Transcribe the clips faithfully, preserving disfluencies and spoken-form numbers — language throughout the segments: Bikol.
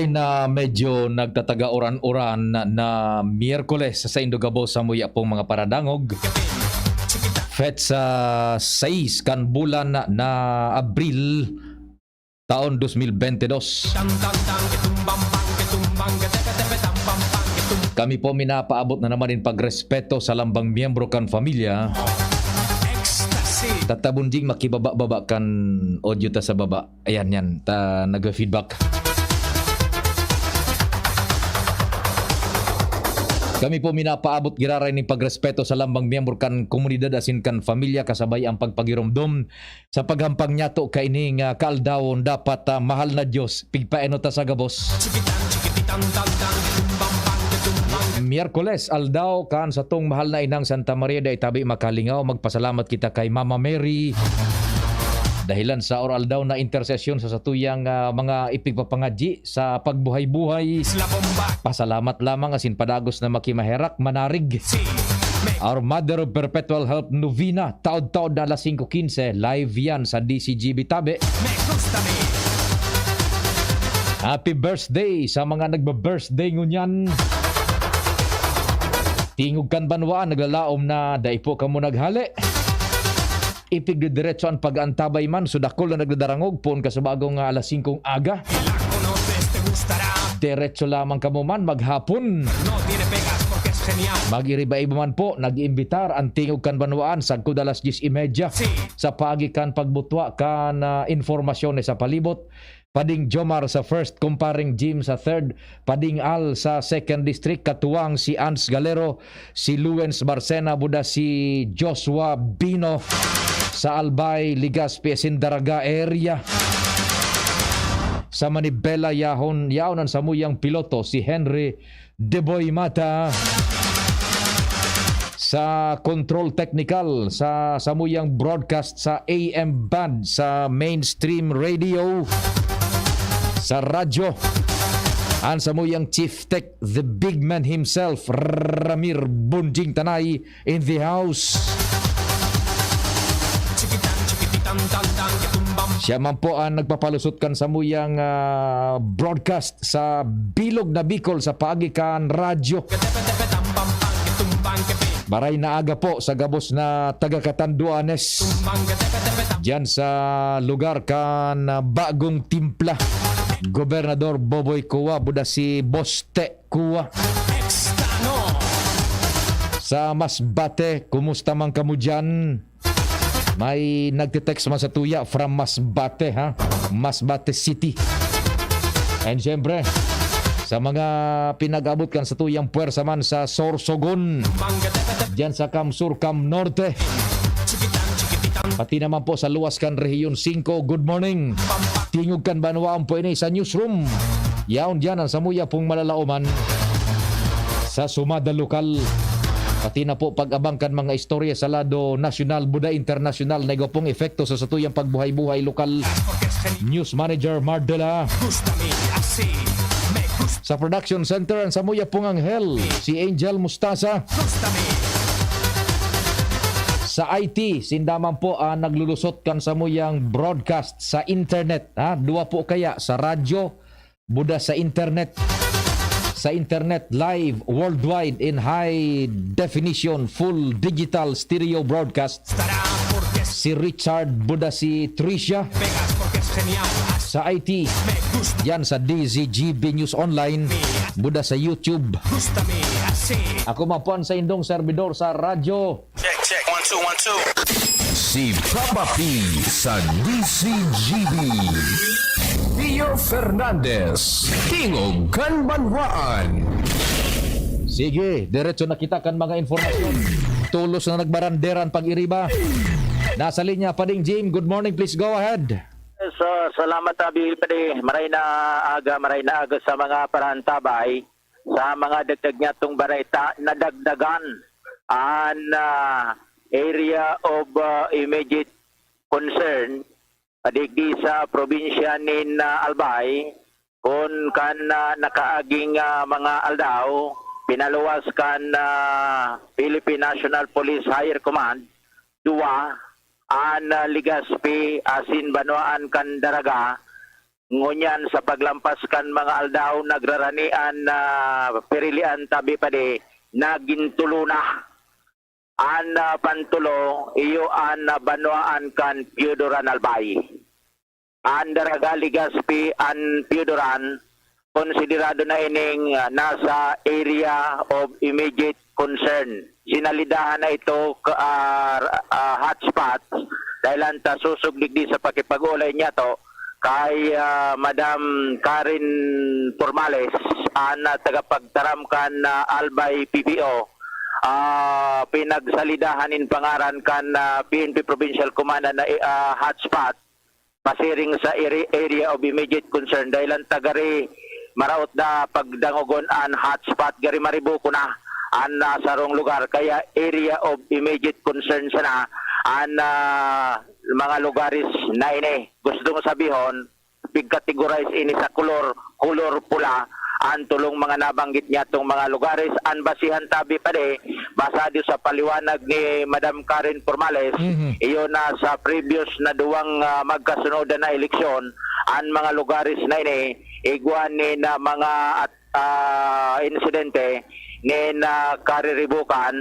Na medyo nagtataga uran-uran na Miyerkules sa saindo gabos sa muya pong mga paradangog. Petsa sais kan bulan na Abril, taon dos mil bente dos. Kami po minapaabot na naman in pagrespeto sa lambang miyembro kan pamilya. Tatabon ding makibaba-baba kan audio ta sa baba. Ayan, yan. Ta, nagfe-feedback. Kami po minapaabot giraray nin pagrespeto sa lambang miyembro kan komunidad asin kan pamilya, kasabay ang pagpagiromdom sa paghampang niyato kaining, ah, kaaldawon. Dapat, ah, mahal na Diyos, pigpaeno ta sa gabos. Miyerkules, aldaw kan satong mahal na inang Santa Maria, dai tabi makalingaw, magpasalamat kita kay Mama Mary. Dahilan sa or aldaw na intersesyon sa satuyang, ah, mga ipigpapangadyi sa pagbuhay-buhay. Pasalamat lamang asin padagos na makimaherak, manarig. Our Mother of Perpetual Help Novena, taod-taod na alas singko quince, live yan sa D C G B Tabe. Happy birthday sa mga nagba-birthday ngunyan. Tingog kan banwaan, naglalaom na dai po kamo naghale. Ipigdidiretso an pag-antabay man, so dakul na nagdadarangog poon kasubagong nga alas singkong aga. Diretso lamang kamo man maghapon. Mag-iriba-iba man po, nag-iimbitar an tingog kan banwaan sagkod alas dyes y media. Sa paagi kan pagbutwa kan, ah, informasyon sa palibot, Pading Jomar sa first, Kumparing Jim sa third, Pading Al sa second district, katuwang si Ans Galero, si Luens Marcena, buda si Joshua Bino sa Albay, Legazpi asin Daraga area. Sa Manibela, yahon, yaon an samuyang piloto, si Henry Deboy Mata. Sa control technical, sa samuyang broadcast sa A M band, sa mainstream radio, sa radyo, an samuyang chief tech, the big man himself, Ramir Bunjing Tanay in the house. Siya man po ang nagpapalusot kan samuyang, ah, broadcast sa bilog na Bicol sa paagi kan radyo. Maray na aga po sa gabos na taga Catanduanes. Diyan sa lugar kan, ah, Bagong Timpla, Gobernador Boboy Cua, buda si Boste Cua. Sa Masbate, kumusta man kamo diyan? May nagte-text man sa tuya from Masbate, ha? Masbate City. And syempre, sa mga pinag-abot kan sa tuyang puwersa man sa Sorsogon, diyan sa Cam Sur, Cam Norte, pati naman po sa luwas kan Rehiyon singko, good morning. Tingog kan banwaan po ini sa newsroom. Yaon diyan ang samuya pong malalaoman sa sumada lokal. Pati na po pag-abang kan mga istorya sa lado nasyonal, buda internasyonal, na igwa pong epekto sa satuyang pagbuhay-buhay lokal. News Manager Mardela. Sa production center, ang samuya pong anghel, si Angel Mustasa. Sa I T, sinda man po ang naglulusot kan samuyang broadcast sa internet, ha? Duwa po kaya sa radyo, buda sa internet. Sa internet, live, worldwide, in high definition, full digital stereo broadcast. Si Richard, buda si Tricia. Sa I T, yan sa D Z G B News Online, buda sa YouTube. Ako man po ang saindong servidor sa radyo. Check, check. One, two, one, two. Si Papa P sa D Z G B. Pio Fernandez, Tingog kan Banwaan. Sige, diretso na kita kan mga informasyon. Tolos na nagbaranderan pag-iriba. Nasa linya, Pading Jim. Good morning, please go ahead. So, salamat, Abi, Padi. Maray na aga, maray na aga sa mga parantabay. Sa mga dagdag niyatong bareta, nadagdagan an, ah, area of, ah, immediate concern, digdi sa probinsya nin, ah, Albay, kun kan, ah, nakaaging, ah, mga aldaw, pinaluwas kan, ah, Philippine National Police Higher Command, duwa, an, ah, Legazpi asin banwaan kan Daraga, Ngunyan sa paglampas kan mga aldaw, nagraranian na pirilian tabi pa di, nagin tulo na. An, ah, pantulo, iyo an, ah, banwaan kan Pioduran Albay. An Daraga, Legazpi, an Pioduran, konsiderado na ining, ah, nasa area of immediate concern. Sinalidahan na ito ka, ah, ah, hotspots dahil an ta susog digdi sa pakipag-ulay niyato kay, ah, Madam Karen Formales, an, ah, tagapagtaram kan, ah, Albay P P O. Ah, pinagsalidahan nin pangaran kan, ah, P N P Provincial Command na, ah, hotspot pasiring sa eri-, area of immediate concern dahil an ta gari maraot na pagdangogon an hotspot gari maribuko na an, ah, sarong lugar kaya area of immediate concern sana an, ah, mga lugares na ini. Gustong sabihon, pig-categorize ini sa kolor, kolor pula, an tulong mga nabanggit niya tong mga lugares. An basihan tabi pa di, basado sa paliwanag ni Madam Karen Formales, Mhm. iyo na sa previous na duwang, ah, magkasunod na eleksyon, an mga lugares na ini, igwa ni na mga at, ah, insidente, nin, ah, kariribukan,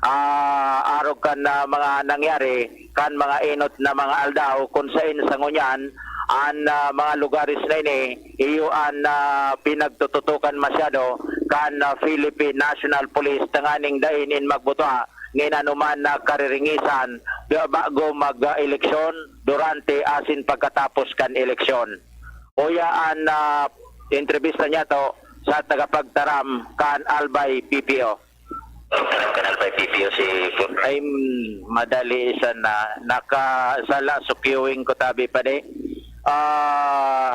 ah, arog kan, ah, mga nangyari, kan mga enot na mga aldaw, kun saen sa ngunyan, an, ah, mga lugares na ini, iyo an, ah, pinagtututukan masyado kan, ah, Philippine National Police tanganing dai nin magbutua nin anoman na kariringisan ba-, bago mag, ah, eleksyon, durante asin pagkatapos kan eleksyon. Uya an, ah, entrevista niyato sa tagapagtaram kan Albay P P O. Kan Albay P P O si Ay, mm, madali sana. Naka-, sala, sukyuwing ko tabi pa di. Ah,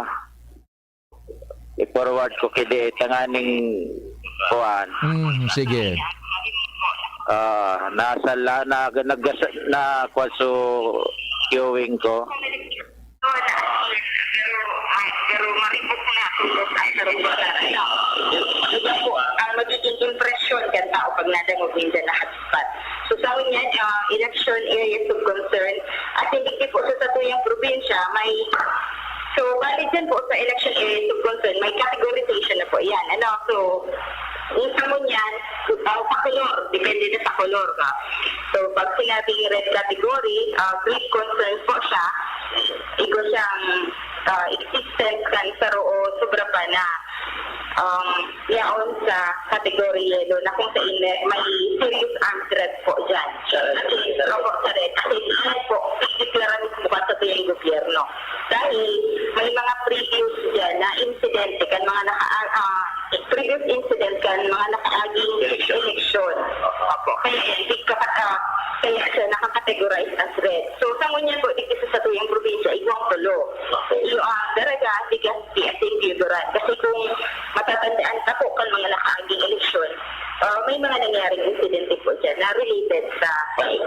i-forward ko kidi tanganing kuan. Mm, sige. Ah, nasa la-, na, nag-, na, kuan, so, queuing ko. Pero, ah, pero maribok na. Ay, pero, ano po, ang magiging impresyon kan tao pag nadangog ninda na hotspot? So, sa ngunyan, ah, election areas of concern, at hindi po sa satuyang probinsya, may, so, bali dyan po sa election areas of concern, may categorization na po yan. Ano? So, yung sa ngunyan, ah, sa kolor, depende na sa kolor, no? So, pag sinabing red category, ah, great concern po siya. Igwa siyang, ah, existence kan saro o sobra pa na, um, yaon sa category yellow na kung saan may, may serious armed threat po dyan. Kasi, opo, sa red. Kasi hindi po, deklara mismo kan satuyang gobyerno. Dahil may mga previous dyan na insidente kan mga naka-, ah, previous incident kan mga nakaaging Eleksyon. eleksyon. Opo. Kaya yan, di ka, ah, kaya siya nakakategorize as red. So, sa ngunyan po, dito sa satuyang probinsya, igwang tulo. Okay. Iyo ang Daraga, Legazpi, at Pioduran. Kasi kung matatandaan pa po kan mga nakaaging eleksyon, ah, may mga nangyaring insidente po dyan na related sa,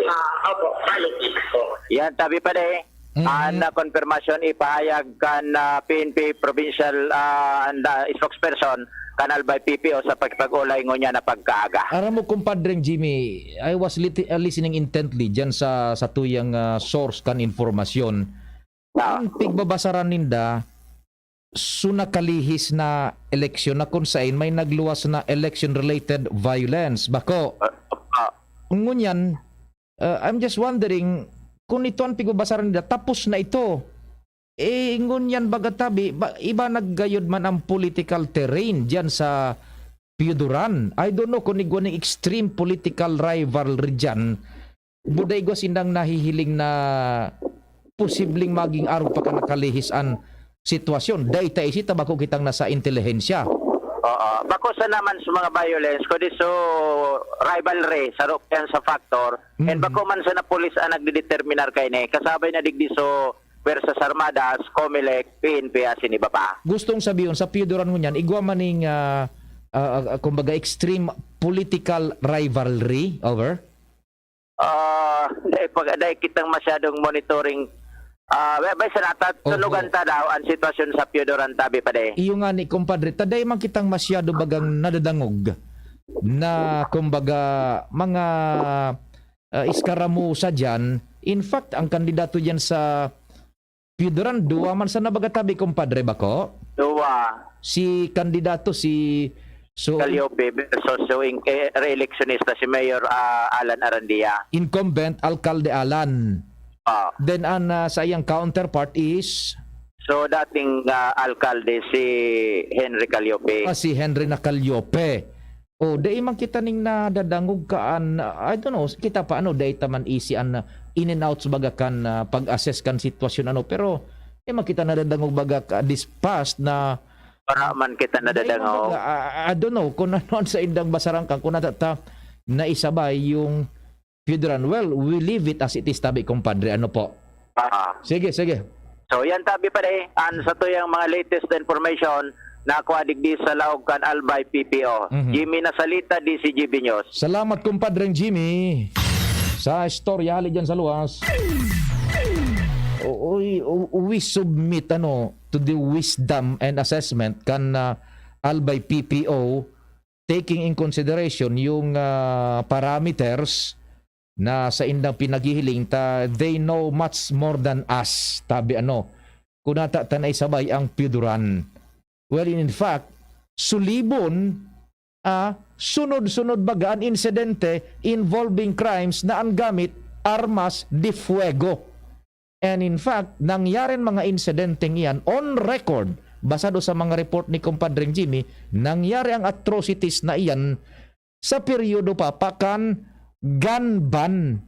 ah, opo, politics. Yan, tabi pa di. Mm. An, ah, konfirmasyon ipahayag kan, ah, P N P provincial, ah, and, ah, spokesperson kan Albay P P O sa pakipag-ulay ngunyan na pagkaaga. Aram mo, Kumpadreng Jimmy, I was lit-, ah, listening intently diyan sa, sa tuyang, ah, source kan impormasyon. Ah. Ang pigbabasaran ninda, so nakalihis na eleksyon na kung sain may nagluwas na election-related violence. Bako. Ah, ah. Ngunyan, ah, I'm just wondering kung ito ang pigbabasaran nila, tapos na ito. Eh, ngunyan baga tabi, ba, iba naggayod man ang political terrain diyan sa Pioduran. I don't know kung igwa ning extreme political rivalry diyan. Buday igwa sindang nahihiling na posibleng maging arog pa kan nakalihis an sitwasyon. Dai ta isi ta bako kitang nasa intelihensya. Oo. Bako sana man sa mga violence, kundi so rivalry, saro pa yan sa factor. And Mm. bako man sana pulis ang nagdedeterminar kaini. Kasabay na digdi so Puwersas Armadas, Comelec, P N P, asin iba pa. Gustong sabihon, sa Pioduran ngunyan, igwa man ning, ah, ah, ah, kumbaga, extreme political rivalry, over? Ah, dai pa, dai kitang masyadong monitoring. Ah, may, may sanata, Oo. tunugan ta daw ang sitwasyon sa Pioduran tabi pa di. Iyo nga ni, kumpadre, ta dai man kitang masyado bagang nadadangog na, kumbaga, mga, ah, eskaramusa diyan. In fact, ang kandidato diyan sa Piuduran, duwa man sana baga tabi, kumpadre, bako? Duwa. Si kandidato, si so Caliope versus so in-, eh, re-electionista si Mayor, ah, Alan Arandia. Incumbent, Alkalde Alan. Ah. Then, an, ah, sa iyang counterpart is? So, dating, ah, alkalde si Henry Caliope. Ah, si Henry na Caliope. Oh, dai man kita ning nadadangog kaan, I don't know, kita pa, ano, dai ta man easy an, ah, in and outs baga kan, ah, pag-assess kan sitwasyon, ano, pero dai man kita nadadangog baga ka, this past na Wala man kita nadadangog. Dai man baga, ah, I don't know kung ano an saindang basarangkan, kung nata-, ta-, naisabay yung Piuduran. Well, we leave it as it is, tabi, kumpadre. Ano po? Ah. Sige, sige. So, yan, tabi, pare. An sa tuyang mga latest information, nakuha digdi sa laog kan Albay P P O. Mhm. Jimmy Nasalita, D C G B News. Salamat, kumpadreng Jimmy, sa istorya hali dyan sa luwas. O-, oy, o-, we submit, ano, to the wisdom and assessment kan, ah, Albay P P O, taking in consideration yung, ah, parameters na saindang pinaghihiling ta, they know much more than us, tabi, ano, kung nata-, ta naisabay ang Piuduran. Well, in fact, sulibon, ah, sunod-sunod baga an insidente involving crimes na an gamit, armas de fuego. And in fact, nangyari an mga insidenteng iyan on record, basado sa mga report ni Kumpadreng Jimmy, nangyari ang atrocities na iyan sa peryodo pa, pa kan gun ban.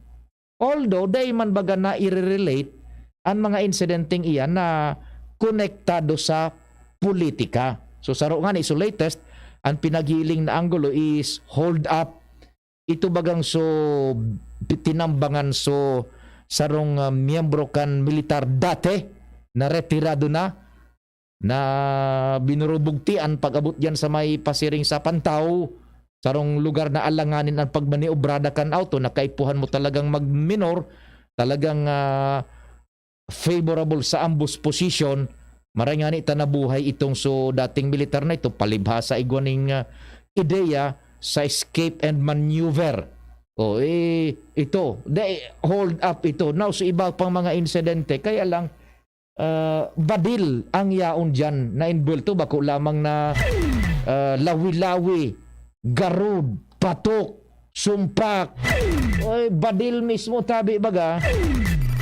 Although, dai man baga na i-relate an mga insidenteng iyan na konektado sa politika. So, saro ngani, so latest, ang pinaghiling na anggulo is hold up. Ito bagang so, pi-, tinambangan so, sarong, ah, miyembro kan militar dati, na retirado na, na binurubugtian pag-abot diyan sa may pasiring sa Pantaw, sarong lugar na alanganin an pagmaniobrada kan auto, na kaipuhan mo talagang magminor, talagang, ah, favorable sa ambos position. Maray ngani ta nabuhay itong so dating militar na ito, palibhasa igwa ning, ah, ideya sa escape and maneuver. O, eh, ito, dai, hold up ito. Now, sa iba pang mga insidente, kaya lang, ah, badil ang yaon diyan na involved to, bako lamang na, ah, lawi-lawi, garod, patok, sumpak. Oy, badil mismo, tabi baga.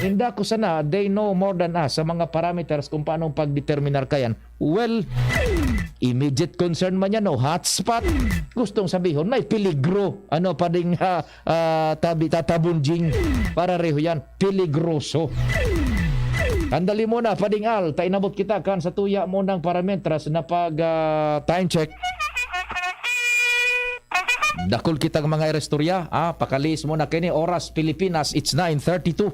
Inda ko sana, they know more than us sa mga parameters kung paano pagdeterminar kayan. Well, immediate concern man yan, no? Hotspot. Gustong sabihon, may peligro. Ano pa ding, ha, ah, tabi, tatabunjing para reho yan. Peligroso. Sandali muna, pading Al, ta inabot kita kan sa tuya mo ng parameters na pag, ah, time check. Dakul kitang mga irestorya, ah, pakalis mo na kini, oras Pilipinas, it's nine thirty-two.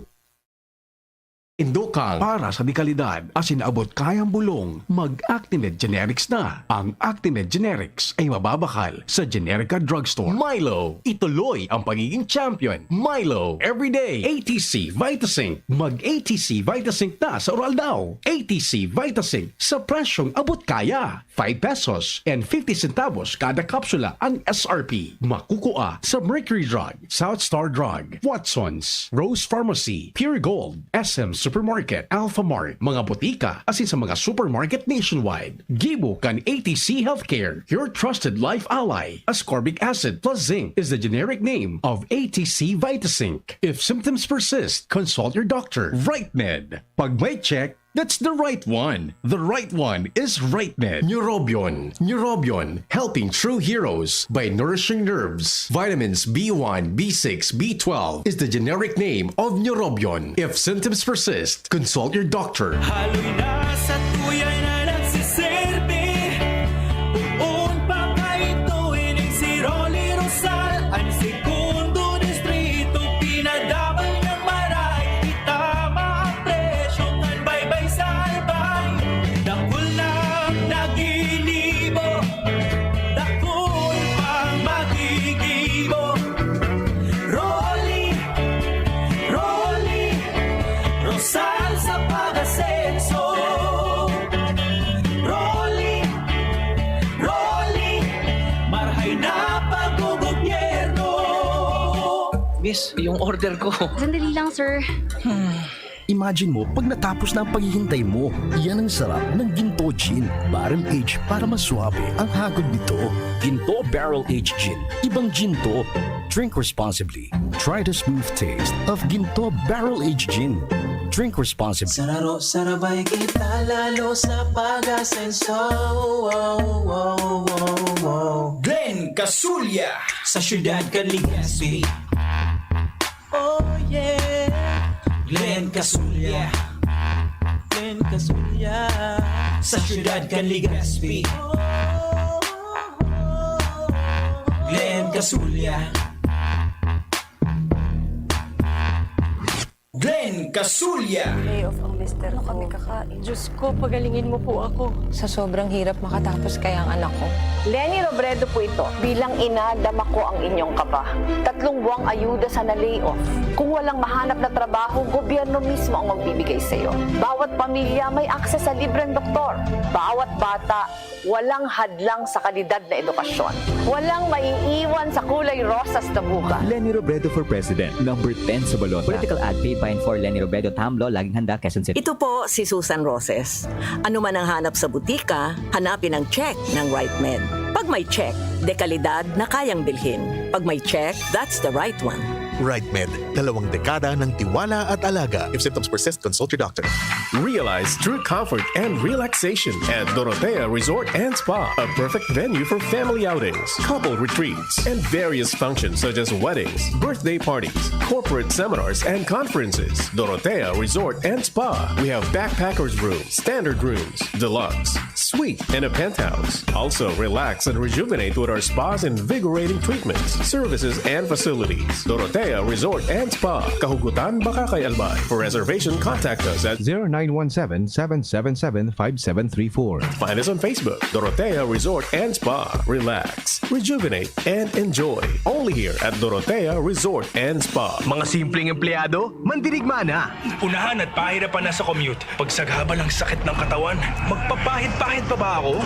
Indokang para sa dekalidad asin abot kayang bulong, mag-Actimed Generics na. Ang Actimed Generics ay mababakal sa Generica Drugstore. Milo, ituloy ang pagiging champion. Milo, everyday. A T C Vitasync. Mag-A T C Vitasync na sa oral daw. A T C Vitasync sa presyong abot kaya. Five pesos and fifty centavos kada kapsula ang S R P. Makukua sa Mercury Drug, South Star Drug, Watsons, Rose Pharmacy, Pure Gold, S M Supermarket, Alphamart, mga botika, asin sa mga supermarket nationwide. Gibo kan A T C Healthcare, your trusted life ally. Ascorbic acid plus zinc is the generic name of A T C Vitasync. If symptoms persist, consult your doctor. Right Med. Pag may check, that's the right one. The right one is Right Med. Neurobion. Neurobion, helping true heroes by nourishing nerves. Vitamins B one, B six, B twelve is the generic name of Neurobion. If symptoms persist, consult your doctor. Haloy na sa tuyay na nagsiserbi. Poon pa kaidto, ining si Rolly Rosal, ang segundo distrito, pinadabal niyang maray. Itama ang presyo kan Baybay Salbay. Dakul na ang naginibo, dakul pang magigibo. Rolly, Rolly, Rosal sa pag-asenso. Rolly, Rolly, marhay na paggogobyerno. Miss, yung order ko. Sandali lang, sir. Hmm. Imagine mo, pag natapos na ang paghihintay mo, yan ang sarap ng Ginto Gin. Barrel aged para mas suabe ang hagod nito. Ginto Barrel Aged Gin. Ibang Ginto. Drink responsibly. Try the smooth taste of Ginto Barrel Aged Gin. Drink responsibly. Sararo, sarabay kita lalo sa pag-asenso. Wow, wow, wow, wow. Glenn Casulya sa siyudad kan Legazpi. Oh yeah. Glenn Casulya. Glenn Casulya sa siyudad kan Legazpi. Glenn Casulya. Glenn Casulya. Layoff ang mister ko. Ano kami kakain? Diyos ko, pagalingin mo po ako. Sa sobrang hirap, makatapos kaya ang anak ko. Leni Robredo po ito. Bilang ina, dama ko ang inyong kaba. Tatlong buwang ayuda sa na-layoff. Kung walang mahanap na trabaho, gobyerno mismo ang magbibigay sa'yo. Bawat pamilya may access sa libreng doktor. Bawat bata, walang hadlang sa kalidad na edukasyon. Walang maiiwan sa kulay rosas na buka. Leni Robredo for President, number ten sa balota. Political ad paid by and for Leni Robredo, Tamlo, Laging Handa, Quezon City. Ito po si Susan Roses. Ano man ang hanap sa butika, hanapin ang check ng Right Med. Pag may check, dekalidad na kayang bilhin. Pag may check, that's the right one. Right Med, dalawang dekada ng tiwala at alaga. If symptoms persist, consult your doctor. Realize true comfort and relaxation at Dorotea Resort and Spa, a perfect venue for family outings, couple retreats, and various functions such as weddings, birthday parties, corporate seminars, and conferences. Dorotea Resort and Spa. We have backpackers room, standard rooms, deluxe, suite, and a penthouse. Also, relax and rejuvenate with our spa's invigorating treatments, services, and facilities. Dorotea Resort and Spa, Kahugutan, Bacacay, Albay. For reservation, contact us at zero nine one seven, seven seven seven, five seven three four. Find us on Facebook, Dorotea Resort and Spa. Relax, rejuvenate, and enjoy. Only here at Dorotea Resort and Spa. Mga simpleng empleyado, mandirigma na. Unahan at pahirapan na sa commute. Pagsagabal ang sakit ng katawan, magpapahid-pahid pa ba ako?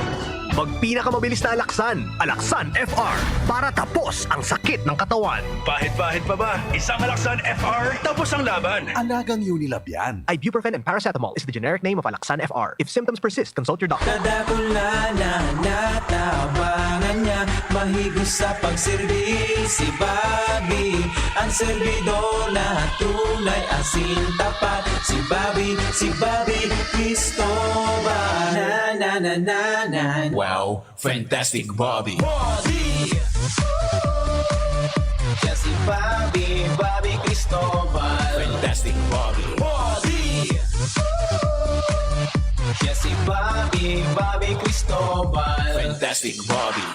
Magpinakamabilis na alaksan, Alaksan F R, para tapos ang sakit ng katawan. Pahid-pahid pa ba? Isang Alaksan F R, tapos ang laban. Alagang Unilab yan. Ibuprofen and paracetamol is the generic name of Alaksan F R. If symptoms persist, consult your doctor. Kadakula na natabangan niya, mahigos sa pagserbi si Bobby. Ang serbidor na tunay asin tapat, si Bobby, si Bobby Cristobal. Na, na, na, na, na. Wow, fantastic Bobby. Bobby! Siya si Bobby, Bobby Cristobal. Fantastic Bobby. Bobby! Siya si Bobby, Bobby Cristobal. Fantastic Bobby.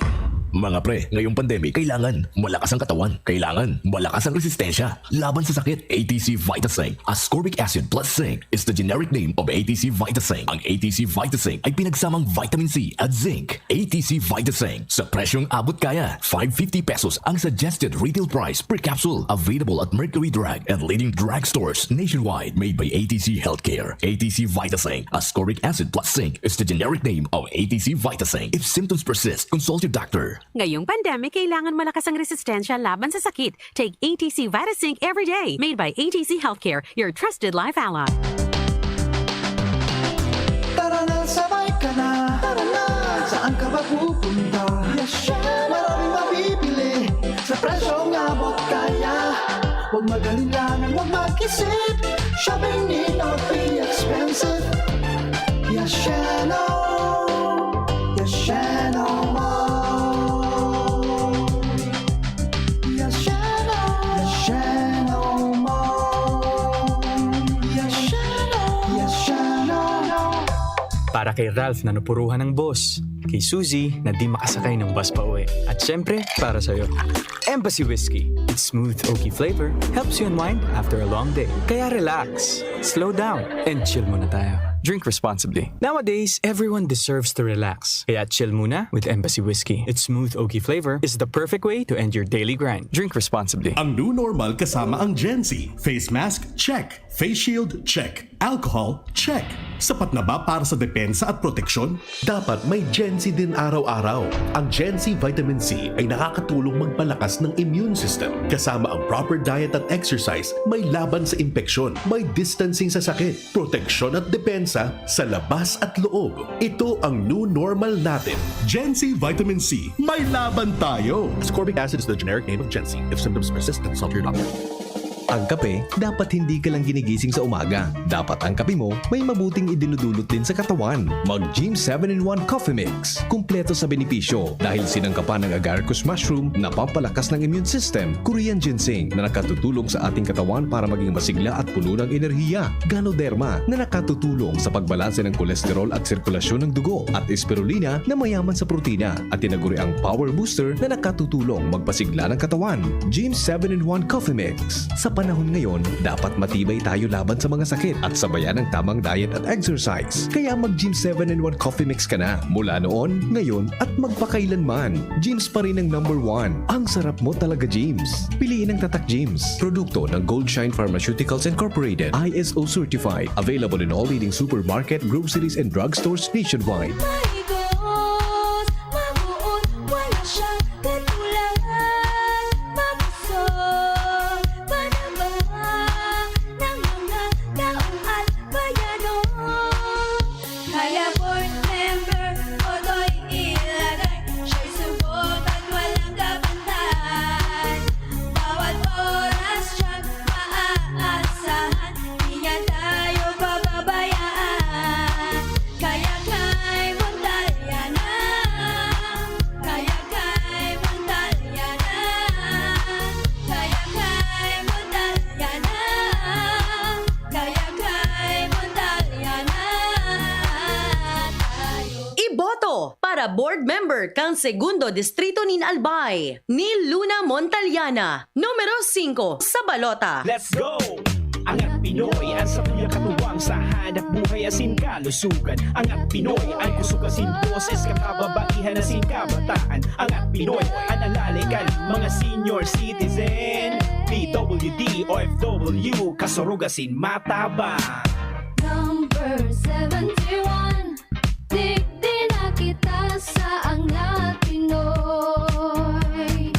Mga pre, ngayong pandemic, kailangan malakas ang katawan. Kailangan malakas ang resistensya laban sa sakit. A T C Vitasync, ascorbic acid plus zinc, is the generic name of A T C Vitasync. Ang A T C Vitasync ay pinagsamang vitamin C at zinc. A T C Vitasync, sa presyong abot kaya. Five fifty pesos ang suggested retail price per capsule. Available at Mercury Drug and leading drugstores nationwide. Made by A T C Healthcare. A T C Vitasync, ascorbic acid plus zinc, is the generic name of A T C Vitasync. If symptoms persist, consult your doctor. Ngayong pandemic, kailangan malakas ang resistensya laban sa sakit. Take A T C Vitasync every day. Made by A T C Healthcare, your trusted life ally. Tara na, sabay ka na. Tara na. Saan ka ba pupunta? Yes, chef. Maraming mabibili sa presyong abot kaya. Huwag mag-alinlangan, huwag mag-isip. Shopping need not be expensive. Yes, Sheno. Yes, Sheno Mall. Yes, Sheno. Yes, Sheno Mall. Yes, Sheno. Yes, Sheno. Para kay Ralph na napuruhan ng boss, kay Suzy na di makasakay ng bus pa uwi, at syempre, para sa'yo. Embassy Whiskey. Its smooth, oaky flavor helps you unwind after a long day. Kaya relax, slow down, and chill muna tayo. Drink responsibly. Nowadays, everyone deserves to relax. Kaya chill muna with Embassy Whiskey. Its smooth, oaky flavor is the perfect way to end your daily grind. Drink responsibly. Ang new normal kasama ang Gen Z. Face mask, check. Face shield, check. Alcohol, check. Sapat na ba para sa depensa at proteksyon? Dapat may Gen C din araw-araw. Ang Gen C Vitamin C ay nakakatulong magpalakas ng immune system, kasama ang proper diet at exercise, may laban sa impeksyon, may distancing sa sakit, proteksyon at depensa sa labas at loob. Ito ang new normal natin. Gen C Vitamin C, may laban tayo! Ascorbic acid is the generic name of Gen C. If symptoms persist, consult your doctor. Ang kape, dapat hindi ka lang ginigising sa umaga. Dapat ang kape mo may mabuting idinudulot din sa katawan. Mag Gym seven in one Coffee Mix. Kumpleto sa benepisyo dahil sinangkapan ng agaricus mushroom na pampalakas ng immune system, Korean ginseng na nakatutulong sa ating katawan para maging masigla at puno ng enerhiya, Ganoderma na nakatutulong sa pagbalanse ng kolesterol at sirkulasyon ng dugo, at Spirulina na mayaman sa protina at tinaguriang power booster na nakatutulong magpasigla ng katawan. Gym seven in one Coffee Mix. Sa panahon ngayon, dapat matibay tayo laban sa mga sakit at sabayan ng tamang diet at exercise. Kaya mag Gym seven in one Coffee Mix ka na mula noon, ngayon, at magpakailanman. Gym's pa rin ang number one. Ang sarap mo talaga, Gym's. Piliin ang Tatak Gym's. Produkto ng Goldshine Pharmaceuticals Incorporated, I S O certified. Available in all leading supermarket, groceries, and drugstores nationwide. Mahigos, mabuot, wala siyang katulad. Mabusog, panaba ng mga taong at bayano. Kaya board member, Odoy ilagay. Siya'y subok at walang kabantay. Bawat oras siyang maaasahan. Di niya tayo pababayaan. Kaya kay Montaliana, kaya kay Montaliana, kaya kay Montaliana, kaya kay Montaliana tayo. Iboto para board member kan Segundo Distrito nin Albay, ni Luna Montaliana, numero singko sa balota. Let's go! Angat Pinoy, ang satuyang katuwang sa hanap buhay asin kalusugan. Angat Pinoy, ang kusog asin boses kan kababaihan asin kabataan. Angat Pinoy, an alale kan mga senior citizen. P W D, O F W, kasurog asin matabang. Number seventy-one, digdi na kita sa Angat Pinoy.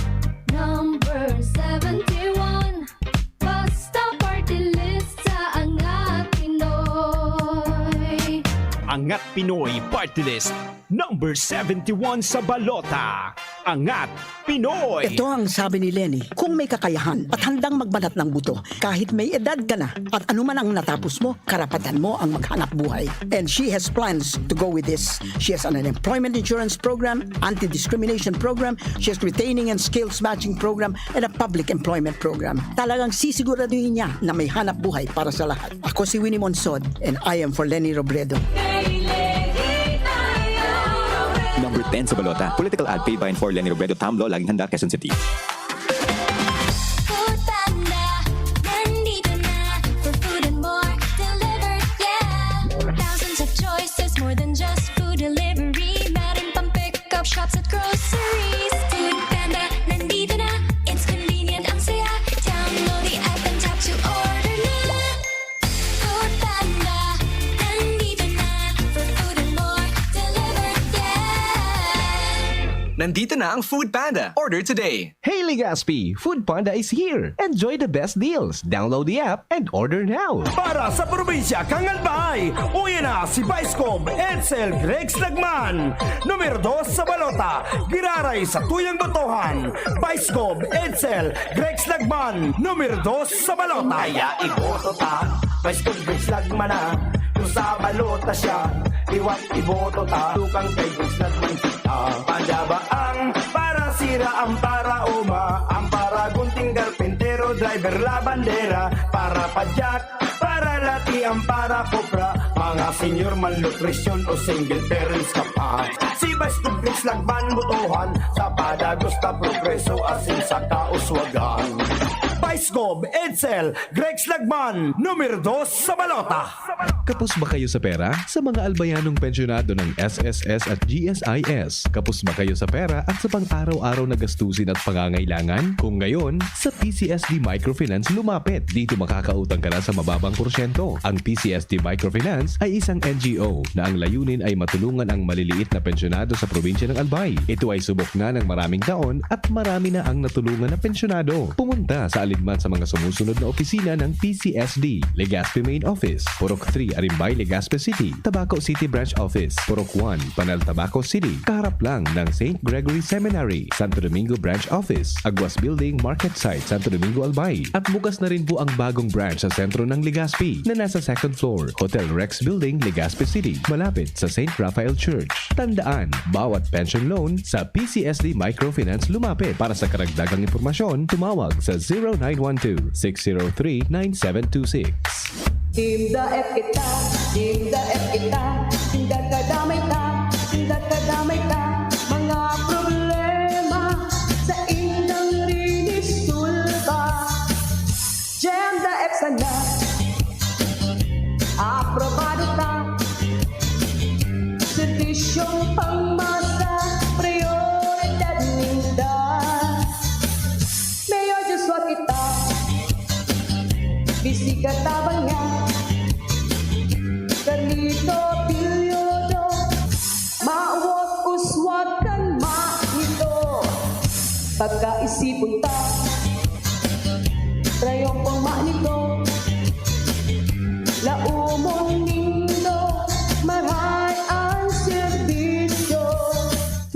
Number seventy-one, basta party list sa Angat Pinoy. Angat Pinoy Party List, number seventy-one sa balota. Angat Pinoy. Ito ang sabi ni Leni, "Kung may kakayahan at handang magbanat ng buto, kahit may edad ka na at anuman ang natapos mo, karapatan mo ang maghanap buhay." And she has plans to go with this. She has an unemployment insurance program, anti-discrimination program, she has retaining and skills matching program, and a public employment program. Talagang sisiguraduhin niya na may hanap buhay para sa lahat. Ako si Winnie Monsod, and I am for Leni Robredo. Number ten sa balota. Political ad paid by and for Leni Robredo, Tamlo, Laging Handa, Quezon City. Food Panda, nandito na for food and more delivered, yeah. Thousands of choices, more than just food delivery. Meron pang pick-up shops at groceries. Food Panda, nandito na. It's convenient, ang saya. Download the app and tap to order na. Food Panda, nandito na for food and more delivered, yeah. Nandito na ang Food Panda. Order today. Hey, Legazpi! Food Panda is here! Enjoy the best deals! Download the app and order now! Para sa probinsya kan Albay, uya na si Vice Gov Edsel Gregs Lagman, numero dos sa balota, giraray sa tuyang botohan. Vice Gov Edsel Gregs Lagman, numero dos sa balota. Kaya iboto ta, Vice Gov Gregs Lagman na. Kung sa balota siya, liwat iboto ta. Tukang kay Gregs Lagman kita. Panda ba ang para sira, ang para uma, ang para gunting, karpintero, driver, labandera, para padyak, para lati, ang para kopra, mga senior, malnutrisyon o single parents ka pa. Si Vice Gov Gregs Lagman botohan, sa padagos ta progreso asin sa kauswagan. Escob, Edsel, Grex Lagman, numero dos sa balota. Kapos ba kayo sa pera? Sa mga albayanong pensyonado ng S S S at G S I S, kapos ba kayo sa pera at sa pang-araw-araw na gastusin at pangangailangan? Kung ngayon, sa P C S D Microfinance lumapit. Dito makakautang ka na sa mababang porsyento. Ang P C S D Microfinance ay isang N G O na ang layunin ay matulungan ang maliliit na pensyonado sa probinsya ng Albay. Ito ay subok na ng maraming taon at marami na ang natulungan na pensyonado. Pumunta sa alinman sa mga sumusunod na opisina ng P C S D: Legazpi Main Office, Purok three, Arimbay, Legazpi City; Tabaco City Branch Office, Purok one, Panal, Tabaco City, kaharap lang ng Saint Gregory Seminary; Santo Domingo Branch Office, Aguas Building, Market Site, Santo Domingo, Albay. At bukas na rin po ang bagong branch sa sentro ng Legazpi, na nasa second floor, Hotel Rex Building, Legazpi City, malapit sa Saint Raphael Church. Tandaan, bawat pension loan, sa P C S D Microfinance lumapit. Para sa karagdagang impormasyon, tumawag sa zero nine one two, six zero three, nine seven two six. Team Daet kita, Team Daet kita, tinda ka damay ta, tinda ka damay ta, mga problema sa indang linis tulba. Gem Daet sana, aprobado ta, serbisyong pangmasa, prioridad ninda. Mayor Joshua kita, bisi ka tabang niya. Carlito Bilyodo, mawak uswag kan ma nito. Pagkaisipon ta, rayong pang ma nito. Laumon nindo, maray ang serbisyo.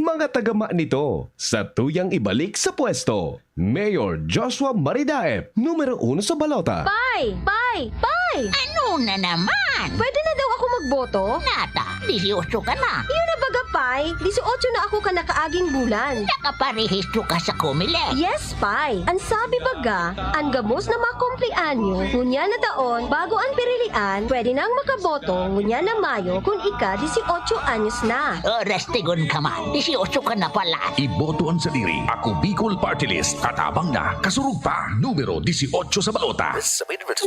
Mga taga ma nito, satuyang ibalik sa pwesto. Mayor Joshua Maridaep, numero uno sa balota. Pay! Pay! Pay! Ano na naman? Pwede na daw ako magboto? Nata, disiotso ka na. Iyo na baga, Pay. Disiotso na ako kan nakaaging bulan. Nakaparehistro ka sa Comelec? Yes, Pay. An sabi baga, an gabos na makumpleanyo, ngunyan na taon, bago an pirilian, pwede nang makaboto, ngunyan na Mayo, kun ika disiotso anyos na. Oras tigon ka man, disiotso ka na pala. Iboto an sadiri. Ako Bicol Party List. Tatabang na. Kasurog pa. Numero disiotso sa balota.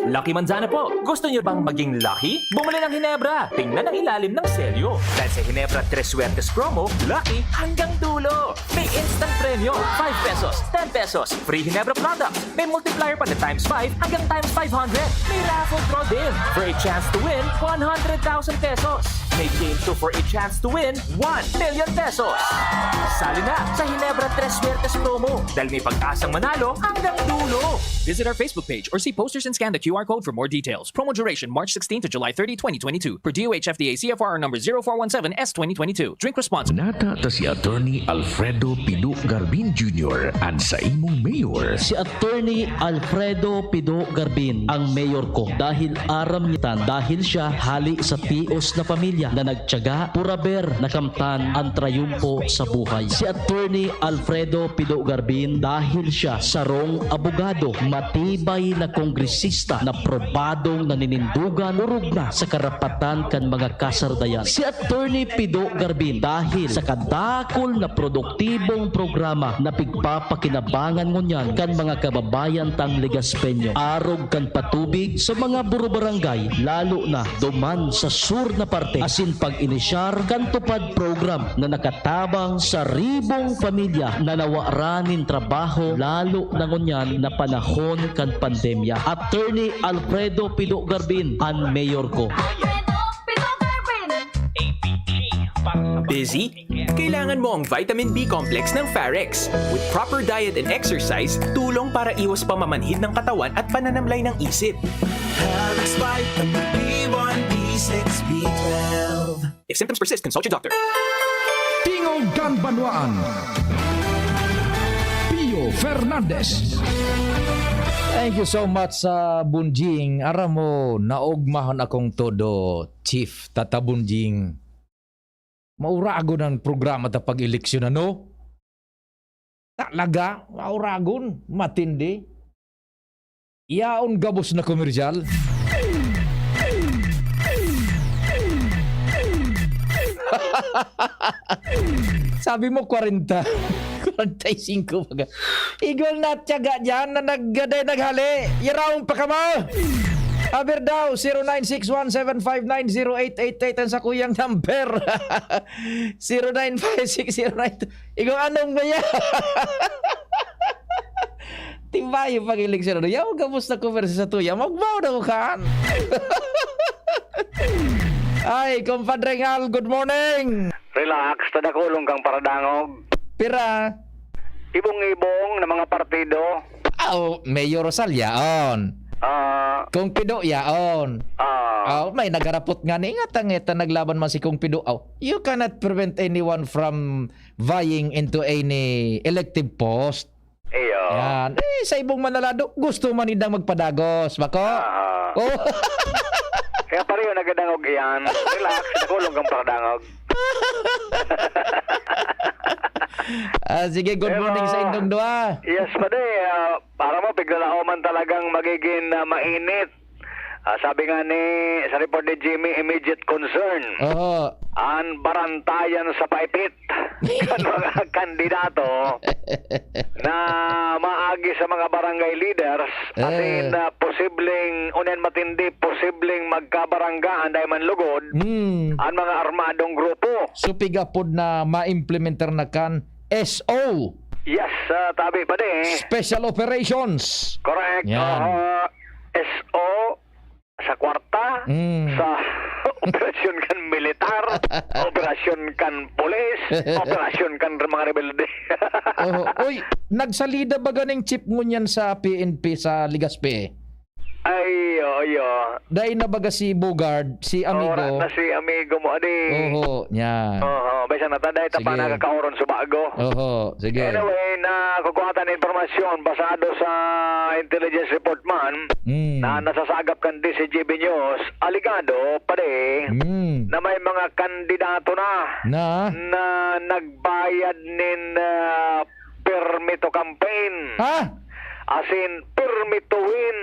Lucky Manzana po. Gusto niyo bang maging lucky? Bumili ng Hinebra. Tingnan ang ilalim ng selyo. Dahil sa Hinebra Tres Suertes Promo, lucky hanggang dulo. May instant premyo, five pesos, ten pesos, free Hinebra products. May multiplier pa na times five hanggang times five hundred. May raffle draw din for a chance to win one hundred thousand pesos. May game two for a chance to win one million pesos. Sali na sa Hinebra Tres Suertes Promo dahil may pag-asang manalo hanggang dulo. Visit our Facebook page or see posters and scan the Q R code for more details. Promo duration March sixteen to July thirty, twenty twenty-two. Per D O H F D A C F R number zero four one seven S twenty twenty-two. Drink responsibly. Nata ta si Attorney Alfredo Pido Garbin Junior, an saimong mayor. Si Attorney Alfredo Pido Garbin ang mayor ko dahil aram niya tan, dahil siya hali sa tios na pamilya na nagtiyaga, puraber na kamtan an trayumpo sa buhay. Si Attorney Alfredo Pido Garbin dahil siya sarong abogado, matibay na kongresista na probadong naninindugan, orog na sa karapatan kan mga kasardayan. Si Attorney Pido Garbin dahil sa kadakul na produktibong programa na pigpapakinabangan ngunyan kan mga kababayan tang Legazpeño, arog kan patubig sa mga burubarangay, lalo na duman sa sur na parte, asin pag-inisyar kan TUPAD program na nakatabang sa ribong pamilya na nawaran nin trabaho, lalo na ngunyan na panahon kan pandemya. Attorney Alfredo Pido Garbin, an mayor ko. Busy? Kailangan mo ang Vitamin B Complex ng Farex. With proper diet and exercise, tulong para iwas pamamanhid ng katawan at pananamlay ng isip. Alex Vitamin B one, B six, B twelve. If symptoms persist, consult your doctor. Tingog kan Banwaan, Pio Fernandez. Thank you so much sa Bunjing. Aram mo, naogmahon akong todo, Chief Tata Bunjing. Mauragon ang programa ta pag-eleksyon, ano? Talaga, mauragon, matindi. Yaon gabos na komersyal. Sabi mo, kwarenta. Kwarenta y singko baga. Igwang na tiyaga dyan na naggaday naghali. Yaraon pa ka mo. Aber daw, zero nine six one seven five nine zero eight eight eight ang sakuyang number. Zero nine five six zero nine. Igwang anong ba yan? Tibayo pag-eleksyon. Yaw, kamusta ko versus sa tuya? Magbaw na ko, kan? Ay, Compadre Ngal, good morning. Relax, tadakulong kang paradangog. Pira? Ibong-ibong na mga partido. Ah, oh, Mayor Rosal yaon. Ah. Kung Pido yaon. Ah. Ah, may nagarapot nga ni, nga tangeta naglaban man si Kung Pido. Oh, you cannot prevent anyone from vying into any elective post. Iyo. Yan. Eh, sa ibong manalado, gusto man nindang magpadagos, bako? Ah. Oh. Kaya pareho nagadangog iyan. Relax, nakulong kang paradangog. Ah, sige, good Pero, morning sa indong dua. Yes, pade. Ah, para mo, piglalao man talagang magiging, ah, mainit. Ah, sabi nga ni, sa report ni Jimmy, immediate concern Oho. An barantayan sa paipit kan mga kandidato na maagi sa mga barangay leaders, as Eh. in, ah, posibleng, unen matindi, posibleng magkabaranggaan dahil man lugod Hmm. an mga armadong grupo. So, pigapod na maimplementar na kan S O. Yes, ah, tabi pa din. Special Operations. Correct. Yan. Ah, S O sa kwarta, Mm. sa operasyon kan militar, operasyon kan pulis, operasyon kan mga rebelde. Oh, uy, nagsalida ba ganing chief ngunyan sa P N P sa Legazpi? Ay, oo, iyo. Dai na baga si Bugard, si Amigo? Ora na si Amigo mo, adi. Oho, yan. Oho, bisan nata, dai ta pa Sige. nakakaoron sa bago. Oho, sige. Anyway, nakukuha ta na impormasyon basado sa intelligence report man Mm. na nasasagap kan D C G B News, alegado, pare, Mm. na may mga kandidato na Na? na nagbayad nin, ah, permito campaign. Ha? As in, permito win.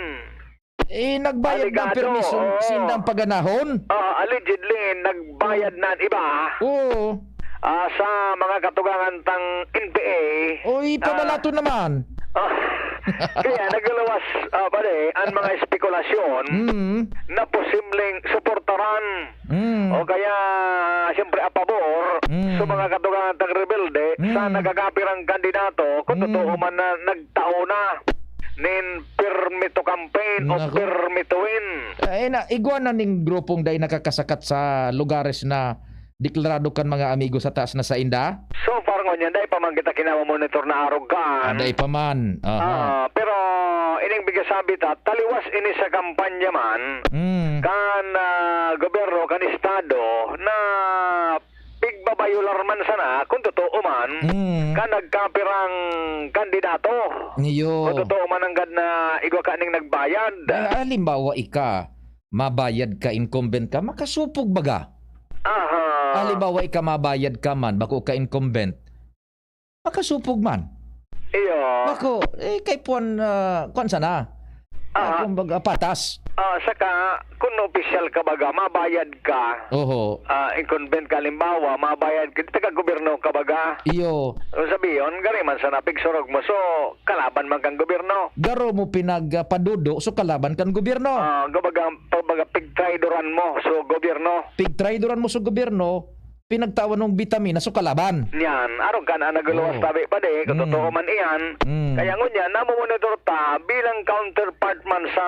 Eh, nagbayad ng Alegado, permiso, oo. sindang paganahon? Ah, allegedly, nagbayad na ang iba. Oo. Ah, sa mga katugangan tang N P A, Uy, ah, pabalato naman. ah, kaya nagluwas, ah, pare, ang mga espekulasyon Mm. na posibleng suportaran Mm. o kaya, siyempre, a pabor Mm. sa mga katugangan tang rebelde sa Mm. nagkakapirang kandidato, kung Mm. totoo man na nagtao na nin permito campaign o Nako. permito win. Ay, na, igwa na ning grupong dai nakakasakat sa lugares na deklarado kan mga amigo sa taas na sainda? So far ngunyan, dai pa man kita kinamamonitor na arog kan. Ah, dai pa man. Aha. Ah, pero ining bigasabi ta, taliwas ini sa kampanya man, Mm. kan, ah, gobyerno, kan estado, na pigbabayular man sana, kung totoo man, Mm. kan nagkapirang kandidato. Iyo. Kung totoo man anggad na igwa kaning nagbayad. Ah, halimbawa, ika, mabayad ka, incumbent ka, makasupog baga? Aha. Halimbawa, ika, mabayad ka man, bako ka incumbent, makasupog man? Iyo. Bako, eh, kay puwan, ah, kwan sana? Ah, Aha. kumbaga, patas. Ah, saka, kung opisyal ka baga, mabayad ka. Oho. Ah, incumbent ka, halimbawa, mabayad ka, taga-gobyerno ka baga. Iyo. Kung sabihin, gari man sana pigsurog mo, so, kalaban man kang gobyerno. Garo mo pinagpadudo, so kalaban kan gobyerno. Ah, kumbaga, kumbaga, pigtraidoran mo, so, gobyerno. Pigtraidoran mo, so, gobyerno, pinagtawan mong bitamina, so, kalaban. Yan, arog kan ang nagluwas Oo. tabi pa di, kung Mm. totoo man iyan. Mm. Kaya ngunyan, namomonitor ta bilang counterpart man sa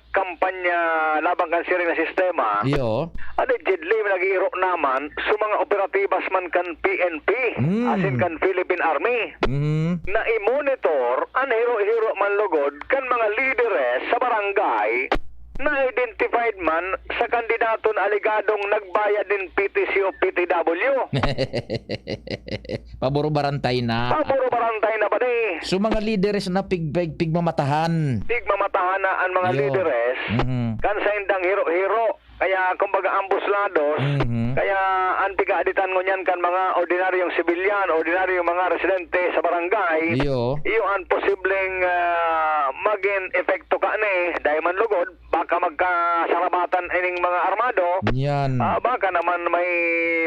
kampanya laban kan siring na sistema. Iyo. Allegedly, nag-iiro naman sa mga operatibas man kan P N P, Mm. as in kan Philippine Army, Mm. na i-monitor an hiro-hiro man lugod kan mga lideres sa barangay na identified man sa kandidato na alegadong nagbayad nin P T C o P T W. Pabor-barantay na. Pabor-barantay na ba di? So, mga lideres na pig-, pig-, pigmamatahan. Pigmamatahan na ang mga Iyo. lideres. Mhm. Kan saindang hiro-hiro. Kaya, kumbaga, ambos lados. Mhm. Kaya, ang pigaaditan ngunyan kan mga ordinaryong sibilyan, ordinaryong mga residente sa barangay, Iyo. iyo ang posibleng, ah, maging epekto kaini, dahil man lugod, baka magkasarabatan ining mga armado. Yan. Ah, baka naman may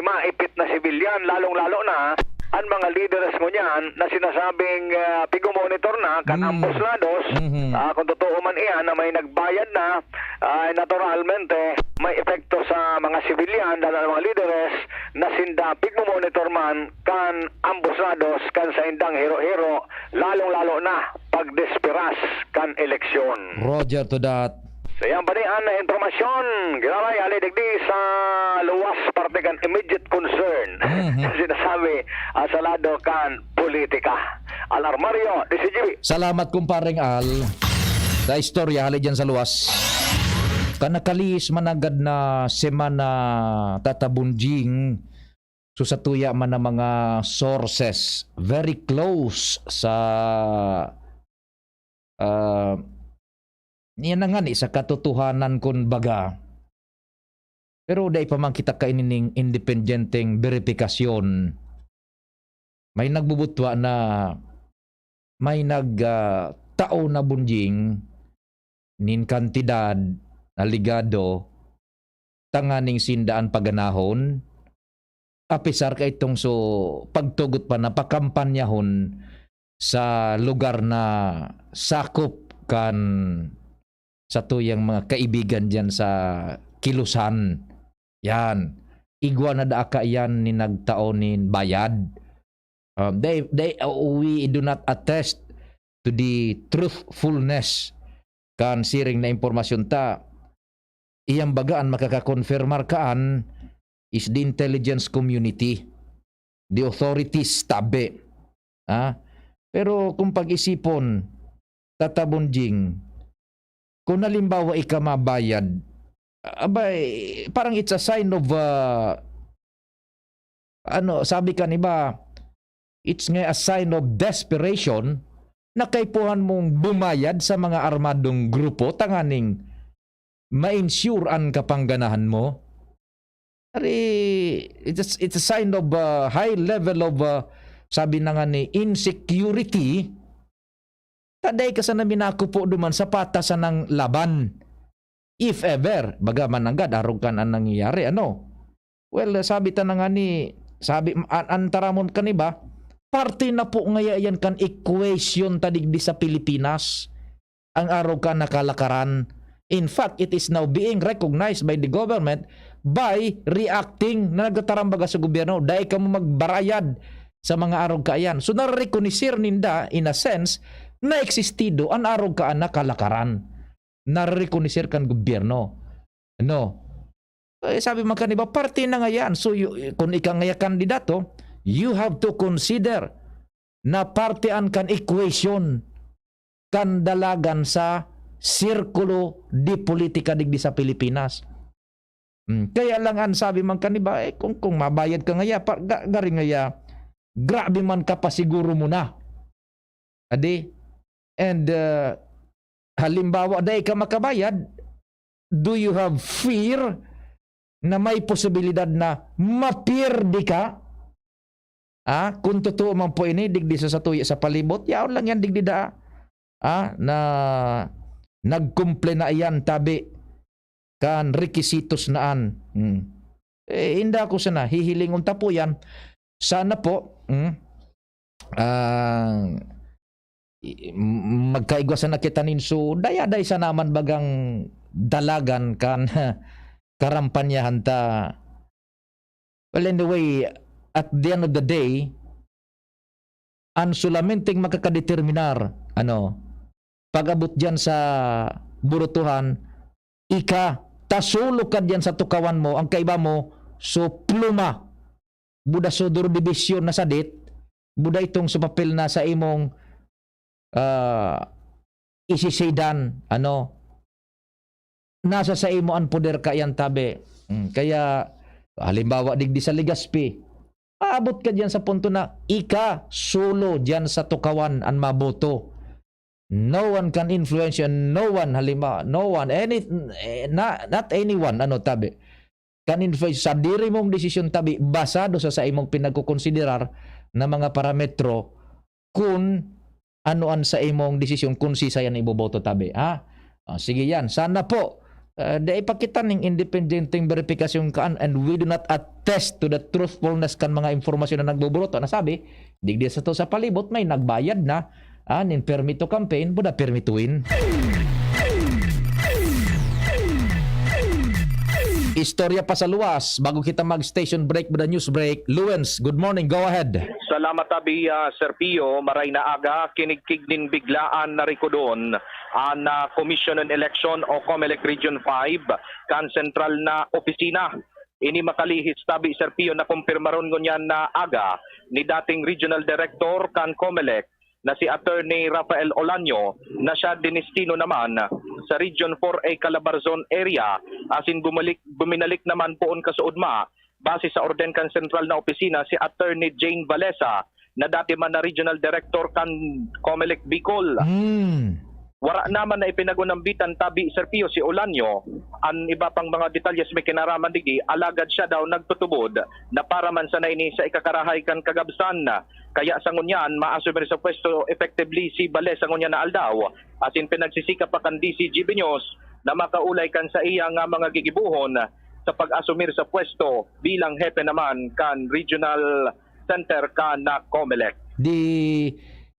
maipit na sibilyan, lalong-lalo na Ang mga lideres ngunyan na sinasabing, ah, pigmomonitor na kan Mm. ambos lados, Mhm. ah, kung totoo man iyan na may nagbayad na, ay naturalmente may epekto sa mga sibilyan, lalo na mga lideres na sinda pigmomonitor man kan ambos lados, kan saindang hero-hero, lalong-lalo na pagdespiras kan eleksyon. Roger to that. So, yan pa ni an impormasyon. Giraray, hali digdi sa luwas parte kan immediate concern. Mhm. Sinasabi, ah, sa lado kan politika. Al Armario, D C G B. Salamat, kumpareng Al, sa istorya hali dyan sa luwas. Kan nakalihis mananggad na semana, Tata Bonjing, so sa tuya man na mga sources, very close sa, ah, yan na nga ni, sa katotohanan, kun baga. Pero dai pa man kita kaini ning independenteng beripikasyon. May nagbubutwa na may nag, ah, tao na bunjing nin kantidad na ligado tanganing sinda an paganahon, apisar kaitong so pagtugot pa na pakampanyahon sa lugar na sakop kan satuyang mga kaibigan diyan sa Kilusan. Yan. Igwa na daa kaiyan nin nagtao nin bayad. Um, they, they, uh, we do not attest to the truthfulness kan siring na impormasyon ta. Iyang baga an makakakonfirmar kaan is the intelligence community, the authorities, tabi. Ha? Pero kung pag-isipon, Tata Bonjing, kung halimbawa ika mabayad, abay, parang it's a sign of, ah, ano, sabi kan iba, it's nga a sign of desperation na kaipuhan mong bumayad sa mga armadong grupo tanganing ma-ensure an kapangganahan mo. Ari, it's a, it's a sign of, uh, high level of, uh, sabi na nga ni, insecurity. Ta dai ka sana minakupo duman sa patas sanang laban. If ever, baga mananggad, arog kan an nangyayari, ano? Well, sabi ta na nga ni, sabi, an, an taramon kan iba, parte na po ngaya yan kan equation ta digdi sa Pilipinas, ang arog kan na kalakaran. In fact, it is now being recognized by the government by reacting na nagtatarambaga sa gobyerno, "Dai kamo magbarayad sa mga arog kaiyan." So, narekonoser ninda, in a sense, na existido an arog kaan na kalakaran. Narekonoser kan gobyerno. No? Eh, sabi man kan iba, parte na nga yan. So, you, kung ika ngaya kandidato, you have to consider na parte an kan equation kan dalagan sa sirkulo de politika digdi sa Pilipinas. Hmm, kaya lang an sabi man kan iba, eh, kung, kung mabayad ka ngaya, pa, ga, gari ngaya, grabe man ka pa siguro mo na. Adi? And, uh, halimbawa, dai ka makabayad, do you have fear na may posibilidad na mapierde ka? Ah, kung totoo man po ini, digdi sa satuya sa palibot, yaon lang yan, digdi daa. Ah, na nagkumple na iyan, tabi kan requisitos na an. Hmm. Eh, inda ko sana, hihilingon ta po yan. Sana po, hmm, ah, i-, m-, magkaigwa sana kita nin so, dayaday sana man bagang dalagan kan karampanyahan ta. Well, anyway, at the end of the day, an solamenteng makakadeterminar, ano, pag-abot diyan sa burutuhan, ika, ta solo ka diyan sa tukawan mo, ang kaiba mo, so pluma, buda so durdibisyon na sadit, buda itong sa papel na sa imong, ah, isisidan, ano, nasa sa imo an poder kaiyan, tabi. Hmm, kaya, halimbawa, digdi sa Legazpi, aabot ka diyan sa punto na ika solo diyan sa tukawan an maboto. No one can influence you, no one, halimbawa, no one, any, eh, na, not anyone, ano, tabi, can influence sa diri mong desisyon, tabi, basado sa, sa imong pinagkukonsiderar na mga parametro, kun ano an sa imong desisyon, kun sisay an iboboto, tabi, ha? Ah, sige yan. Sana po, Ah, dai pa kita ning independenteng beripikasyon kan, and we do not attest to the truthfulness kan mga impormasyon na nagbuburuto. Nasabi, digdi sato sa palibot, may nagbayad na, ah, nin permit to campaign, buda permit to win. Istorya pa sa luwas, bago kita mag-station break, buda news break. Luens, good morning, go ahead. Salamat, tabi, ah, Sir Pio. Maray na aga, kinigkig nin biglaan na rikodon an, ah, Commission on Election o COMELEC Region five kan sentral na opisina. Ini makalihis, tabi, Sir Pio, na kumpirmaron ngunyan na aga ni dating Regional Director kan COMELEC na si Attorney Rafael Olaño, na siya dinestino naman sa Region four A Calabarzon area, asin bumalik, buminalik naman poon kasuodma base sa orden kan sentral na opisina, si Attorney Jane Valesa, na dati man na Regional Director kan COMELEC Bicol. Hmm. Wara naman na ipinagunambitan, tabi, Sir Pio, si Olanio. An iba pang mga detalyes may kinaraman digdi, alagad siya daw nagtutubod na para man sana ini sa ikakarahay kan kagabsan. Kaya sa ngunyan, maasumir sa pwesto effectively si Valesa ngunyan na aldaw, asin pinagsisikap pa kan D C G B News na makaulay kan saiya nga mga gigibohon sa pag-asumir sa pwesto bilang hepe naman kan Regional Center kan COMELEC. Di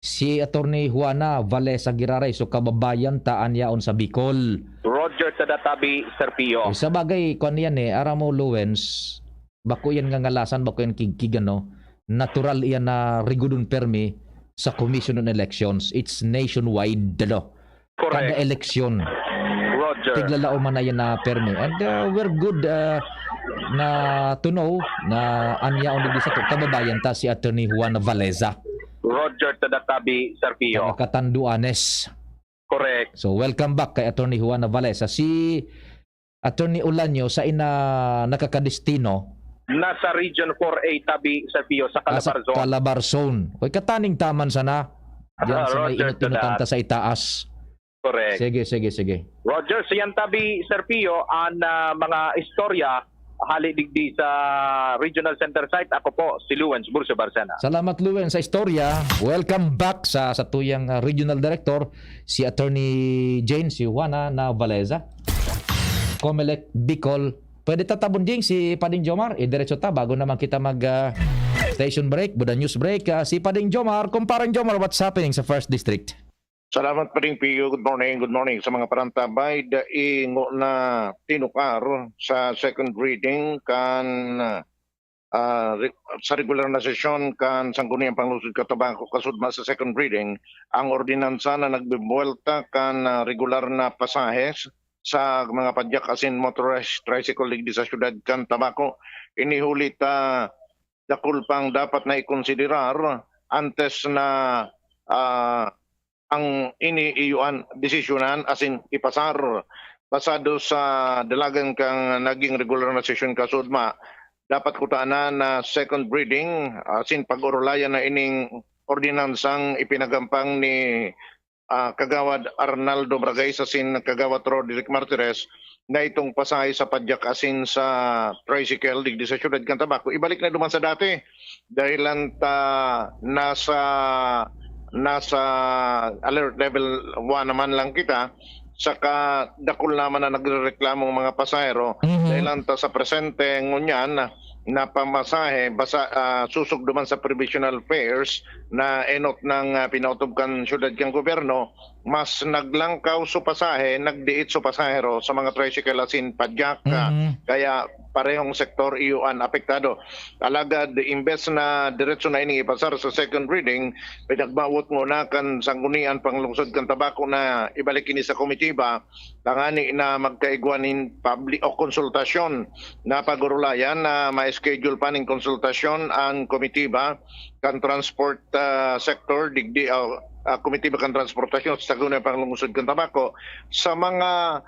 si Attorney Juana Valesa giraray, so kababayan ta an yaon sa Bicol. Roger, tada tabi, Sir Pio. Eh, sa bagay, kwan yan eh, aram mo, Luens, bako yan ngangalasan, bako yan kigkig, ano, natural iyan na rigodon permi sa Commission on Elections. It's nationwide, ano, Correct. Kada eleksyon. Roger. Tiglalaoman na yan na permi. And, uh, we're good, uh, na to know na an yaon digdi sato, kababayan ta si Attorney Juana Valesa. Roger, tada tabi, Sir Pio. Taga Catanduanes. Correct. So, welcome back kay Attorney Juana Valesa. Si Attorney Olanio, sain na nakakadestino? Nasa Region four A tabi, Sir Pio, sa Ah, sa Calabarzon. Calabarzon. Oy, kataning taman sana. Diyan Ah, sa may Roger, inot-inotan tada. Ta sa itaas. Correct. Sige, sige, sige. Roger, so yan tabi, Sir Pio, an, ah, mga istorya hali digdi sa Regional Center Site. Ako po, si Luens Burcio Barcena. Salamat, Luens, sa istorya. Welcome back sa, sa tuyang, ah, Regional Director, si Attorney Jane, si Juana Navaleza. Comelec Bicol. Pwede tatabon, Jing, si Pading Jomar? Idiretso ta bago naman kita mag, ah, station break, buda news break. Ah, si Pading Jomar, Kumpareng Jomar, what's happening sa First District? Salamat, Pading Pio. Good morning, good morning sa mga parantabay. Dai ngona tinukar sa second reading kan, ah, re-, sa regular na sesyon kan Sangguniang Panglungsod kan Tabaco, kasudma sa second reading, ang ordinansa na nagbibuwelta kan, ah, regular na pasahe sa mga padyak asin motorized tricycle digdi sa siyudad kan Tabaco. Ini huli ta dakul pang dapat na ikonsiderar antes na, ah, ang ini iyo an desisyonan asin ipasar. Basado sa dalagan kan naging regular na sesyon kasudma, dapat kutana na second reading asin pag-orolayan na ining ordinansang ipinagampang ni, ah, Kagawad Arnaldo Bragais asin Kagawad Roderick Martires na itong pasahe sa padyak asin sa tricycle digdi sa siyudad kan Tabaco, ibalik na duman sa dati. Dahilan ta nasa, nasa alert level one naman lang kita, saka dakul naman na nagrereklamong mga pasahero. Mhm. Dahilan ta sa presente ngunyan na pamasahe, basa, ah, susog duman sa provisional fares na enot ng, ah, pinautob kan siyudad kan gobyerno, mas naglangkaw su pasahe, nagdiit su pasahero sa mga tricycle asin padyak. Mhm. Kaya parehong sektor iyo an apektado. Alagad, imbes na diretso na ining ipasar sa second reading, pinagbawot ngona kan Sangguniang Panglungsod kan Tabaco na ibalik ini sa komitiba, tangani na magkaigwa nin public o konsultasyon na pag-orolayan na ma-schedule pa ning konsultasyon ang komitiba kan transport, ah, sector, digdi, ah, ah, komitiba kan transportasyon sa Sangguniang Panglungsod kan Tabaco sa mga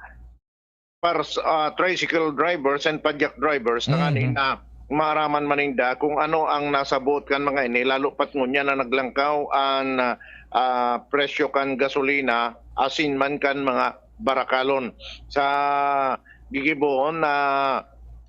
pars-, ah, tricycle drivers and padyak drivers, tangani Mhm. na maaraman man ninda kung ano ang nasa buot kan mga ini, lalo pat ngunyan na naglangkaw an, ah, presyo kan gasolina asin man kan mga barakalon. Sa gigibohon na,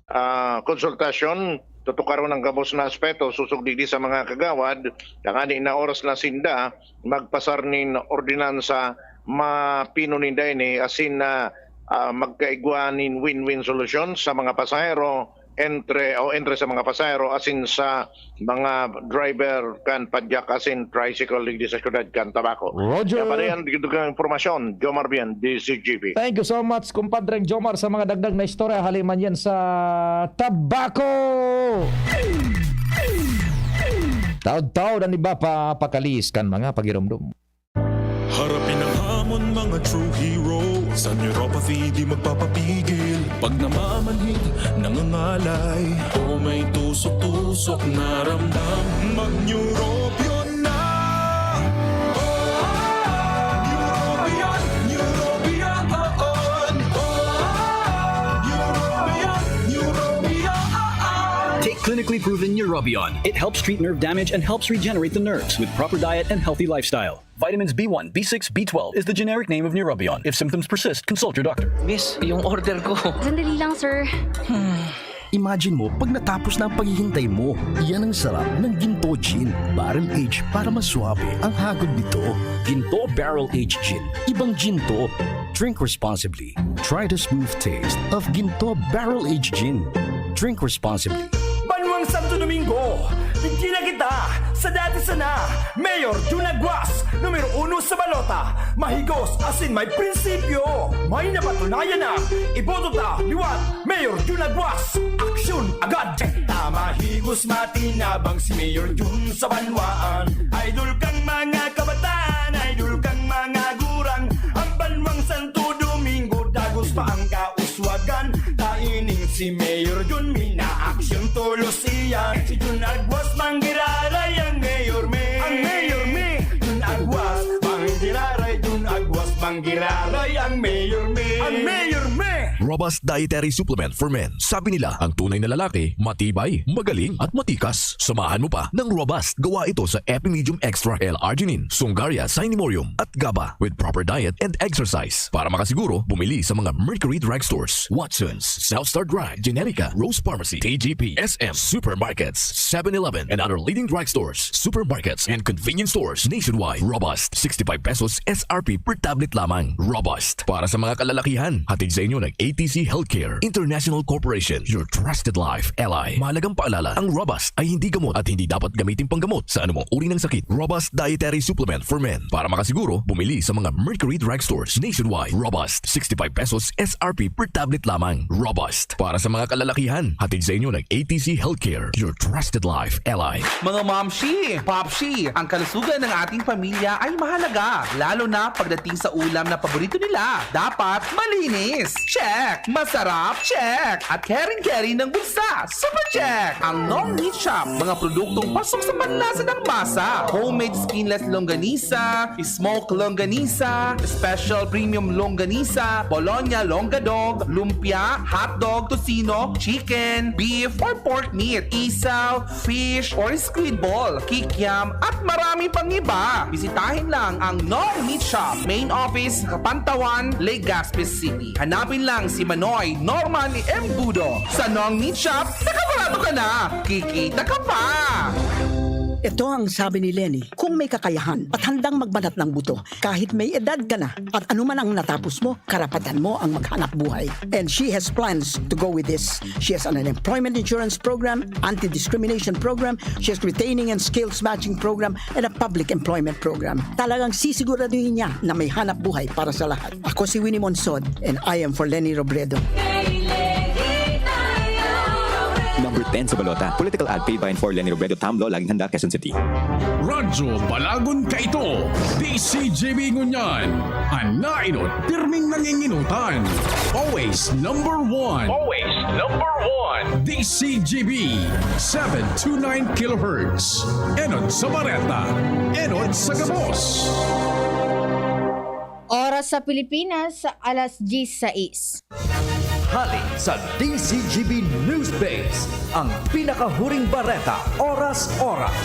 ah, konsultasyon, tutukaron ang gabos na aspeto sosog digdi sa mga kagawad, tangani na oras na sinda magpasar nin ordinansa, mapino ninda ini asin na, ah, magkaigwa nin win-win solusyon sa mga pasahero, entre, o entre sa mga pasahero asin sa mga driver kan padyak asin tricycle digdi sa siyudad kan Tabaco. Roger. Kaya pa rin ang dugdug na impormasyon, Jomar Bien, D C G B. Thank you so much, kumpadreng Jomar, sa mga dagdag na istorya hali man yan sa Tabaco. Taod-taod an iba pa pakalis kan mga pagiromdom. Harapin ang hamon, mga true hero. Sa neuropathy, di magpapapigil. Pag namamanhid, nangangalay, o may tusok-tusok na ramdam, mag-Neurobion na! Neurobion, Neurobion, oo. Neurobion, Neurobion, oo. Take clinically proven Neurobion. It helps treat nerve damage and helps regenerate the nerves with proper diet and healthy lifestyle. Vitamins B one, B six, B twelve is the generic name of Neurobion. If symptoms persist, consult your doctor. Miss, yung order ko. Sandali lang, sir. Imagine mo, pag natapos na ang paghihintay mo, yan ang sarap ng Ginto Gin Barrel Age para maswabe ang hagod nito. Ginto Barrel Age Gin. Ibang gin to. Drink responsibly. Try the smooth taste of Ginto Barrel Age Gin. Drink responsibly. Banwang Santo Domingo, digdi na kita sa dati sana, Mayor Jun Aguas, numero uno sa balota, mahigos asin may prinsipyo. May napatunayan na, iboto ta liwat, Mayor Jun Aguas, aksyon agad! Ta mahigos matinabang si Mayor Jun sa banwaan, idol kang mga kabataan, idol kang mga gurang, ang banwang Santo Domingo, dagos pa ang kauswagan, ta ining si Mayor Jun, minaaksyon tolos iyan. Si Jun Aguas, manggiraray ang Mayor, me. Ang Mayor, me. Jun Aguas, manggiraray, Jun Aguas, manggiraray ang Mayor, me. Ang Mayor, me. Robust Dietary Supplement for Men. Sabi nila, ang tunay na lalaki, matibay, magaling, at matikas. Samahan mo pa ng Robust. Gawa ito sa Epimedium Extra L-Arginine, Sungaria Cinemorium, at GABA with proper diet and exercise. Para makasiguro, bumili sa mga Mercury Drugstores, Watsons, South Star Drug, Generica, Rose Pharmacy, T G P, S M, supermarkets, Seven Eleven, and other leading drugstores, supermarkets, and convenience stores nationwide. Robust, sixty-five pesos S R P per tablet lamang. Robust. Para sa mga kalalakihan, hatid sa inyo ng A T C Healthcare International Corporation, your trusted life ally. Mahalagang paalala, ang Robust ay hindi gamot at hindi dapat gamitin panggamot sa anumang uri ng sakit. Robust Dietary Supplement for Men. Para makasiguro, bumili sa mga Mercury Drugstores nationwide. Robust, sixty-five pesos S R P per tablet lamang. Robust. Para sa mga kalalakihan, hatid sa inyo ng A T C Healthcare, your trusted life ally. Mga momshi, popshi, ang kalusugan ng ating pamilya ay mahalaga, lalo na pagdating sa ulam na paborito nila. Dapat malinis. Check! Masarap. Check! At caring-caring ng bulsa. Super check! Ang Nong Meat Shop, mga produktong pasok sa panlasa ng masa. Homemade skinless longganisa, smoke longganisa, special premium longganisa, Bologna longgadog, lumpia, hotdog, tocino, chicken, beef, or pork meat, isaw, fish, or squid ball, kikiam, at marami pang iba. Bisitahin lang ang Nong Meat Shop, main office, Kapantawan, Legazpi City. Hanapin lang si Manoy Norman Embudo. Sa Nong Meat Shop, nakabarato ka na! Kikita ka pa! Ito ang sabi ni Lenny, kung may kakayahan at handang magbanat ng buto, kahit may edad ka na at anuman ang natapos mo, karapatan mo ang maghanap buhay. And she has plans to go with this. She has an unemployment insurance program, anti-discrimination program, she has retaining and skills matching program, and a public employment program. Talagang sisiguraduhin niya na may hanap buhay para sa lahat. Ako si Winnie Monsod, and I am for Lenny Robredo. Number ten sa balota. Political ad paid by and for Lenny Robredo, Tamlo, Laging Handa, Quezon City. Radyo Balagon Kaito, D C G B Ngunyan. An nainot, pirming nanginginutan. Always number one. Always number one. D C G B, seven two nine kilohertz. Enot sa Bareta. Enot sa Gabos. Oras sa Pilipinas, alas diyesisais. Hali sa D C G B News Base, ang pinakahuring bareta, oras-oras.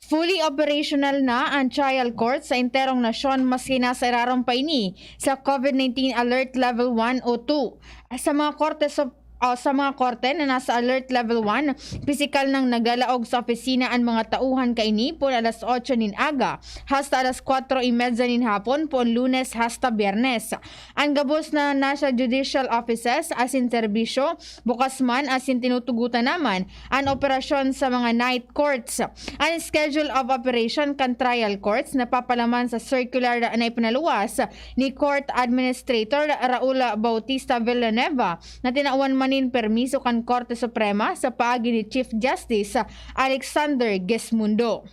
Fully operational na ang trial court sa enterong nasyon maski nasa irarom pa ini sa COVID nineteen Alert Level one o two. Sa mga korte sa Sa mga korte na nasa Alert Level one, pisikal nang nagalaog sa opisina an mga tauhan kaini poon alas otso nin aga hasta alas kwatro y medya nin hapon poon Lunes hasta Biyernes. An gabos na nasa judicial offices asin serbisyo bukas man asin tinutugutan naman an operasyon sa mga night courts. An schedule of operation kan trial courts napapalaman sa circular na ipinaluwas ni Court Administrator Raul Bautista Villanueva na tinawan man nin permiso kan Korte Suprema sa paagi ni Chief Justice Alexander Gesmundo.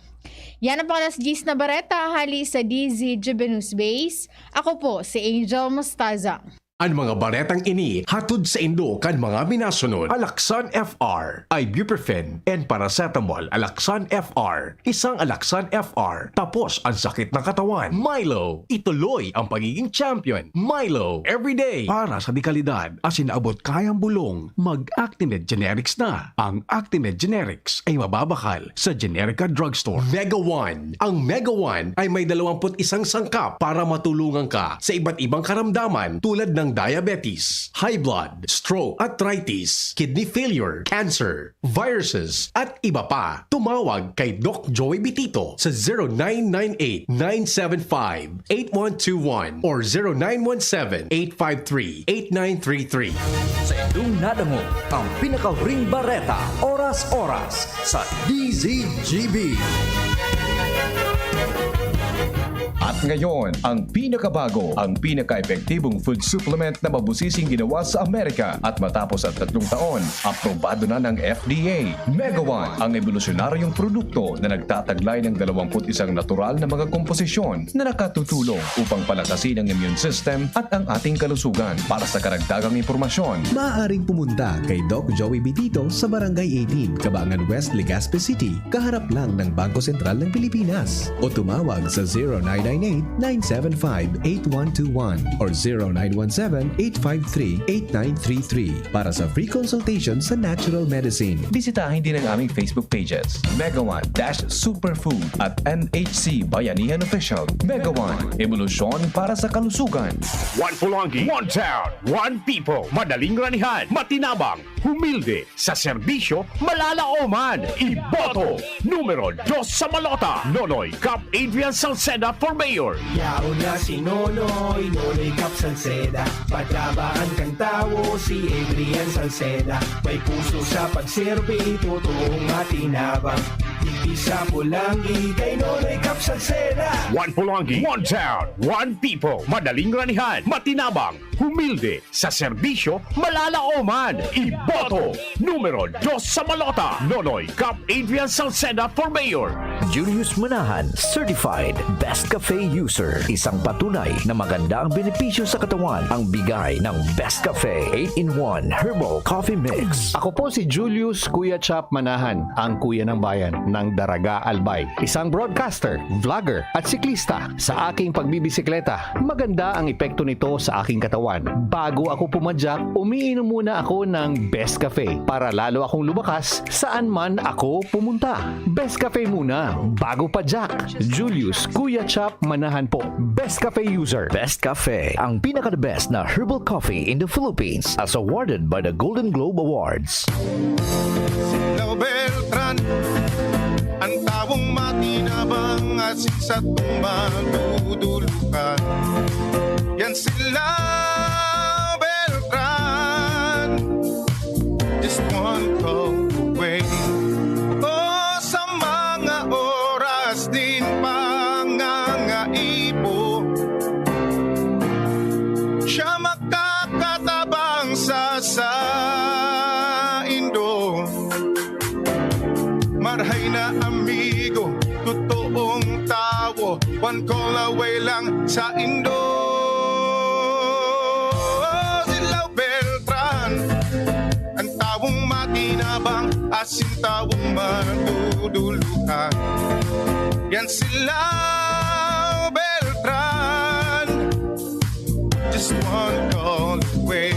Yan ang mga alas diyes na bareta hali sa D Z G B News Base. Ako po si Angel Mostaza. An mga baretang ini hatod saindo kan mga minasunod: Alaxan F R, ibuprofen and paracetamol. Alaxan F R, isang Alaxan F R, tapos ang sakit ng katawan. Milo, ituloy ang pagiging champion. Milo, everyday, para sa dekalidad asin abot kayang bulong, mag-Actimed Generics na. Ang Actimed Generics ay mababakal sa Generica Drugstore. Mega One. Ang Mega One ay may dalawampu't isang sangkap para matulungan ka sa iba't ibang karamdaman tulad ng diabetes, high blood, stroke, arthritis, kidney failure, cancer, viruses, at iba pa. Tumawag kay Doc Joey Bitito sa zero nine nine eight, nine seven five, eight one two one or zero nine one seven, eight five three, eight nine three three. Sa inyong nadangog ang pinakahuring bareta, oras-oras, sa D Z G B. At ngayon, ang pinakabago, ang pinaka-epektibong food supplement na mabusising ginawa sa Amerika. At matapos ang tatlong taon, aprobado na ng F D A. Mega One, ang ebolusyonaryong produkto na nagtataglay ng dalawampu't isang natural na mga komposisyon na nakatutulong upang palakasin ang immune system at ang ating kalusugan. Para sa karagdagang impormasyon, maaaring pumunta kay Doc Joey Bitito sa Barangay eighteen, Kabangan West, Legazpi City, kaharap lang ng Bangko Sentral ng Pilipinas. O tumawag sa zero nine nine eight, nine seven five, eight one two one or zero nine one seven, eight five three, eight nine three three para sa free consultation sa natural medicine. Bisitahin din ang aming Facebook pages, Mega One dash Superfood at M H C Bayanihan Official. Mega One, ebolusyon para sa kalusugan. One Polonggi, one town, one people. Madaling ranihan, matinabang, humilde, sa serbisyo, malalaoman. Iboto, numero dos sa balota, Nonoy Cap Adrian Salceda for Mayor. Yaon na si Nonoy, Nonoy Cap Salceda. Patabaan kan tawo si Adrian Salceda. May puso sa pagserbi, totoong matinabang. Digdi sa Polonggi, kay Nonoy Cap Salceda. One Polonggi, one town, one people. Madaling ranihan, matinabang, humilde, sa serbisyo, malalaoman. Iboto, numero dos sa balota, Nonoy Cap Adrian Salceda for Mayor. Julius Manahan, certified Best Cafe user. Isang patunay na maganda ang benepisyo sa katawan ang bigay ng Best Cafe eight-in-one Herbal Coffee Mix. Ako po si Julius Kuya Chap Manahan, ang kuya ng bayan ng Daraga, Albay. Isang broadcaster, vlogger, at siklista. Sa aking pagbibisikleta, maganda ang epekto nito sa aking katawan. Bago ako pumadyak, umiinom muna ako ng Best Cafe para lalo akong lumakas saan man ako pumunta. Best Cafe muna, bago padyak. Julius Kuya Chap Manahan po. Best Cafe user. Best Cafe, ang pinaka-the best na herbal coffee in the Philippines, as awarded by the Golden Globe Awards. Si Lau Beltran, ang tawong matinabang at sa tumbang dudulukan. Yan si Lau Beltran, just one call away. O sa mga oras nin pangangaipo, siya makakatabang sa saindo. Marhay na amigo, totoong tawo, one call away lang saindo. Si Lau Beltran, ang tawong matinabang, asin tawong maduduluhan. Yan si Lau Beltran, just one call away.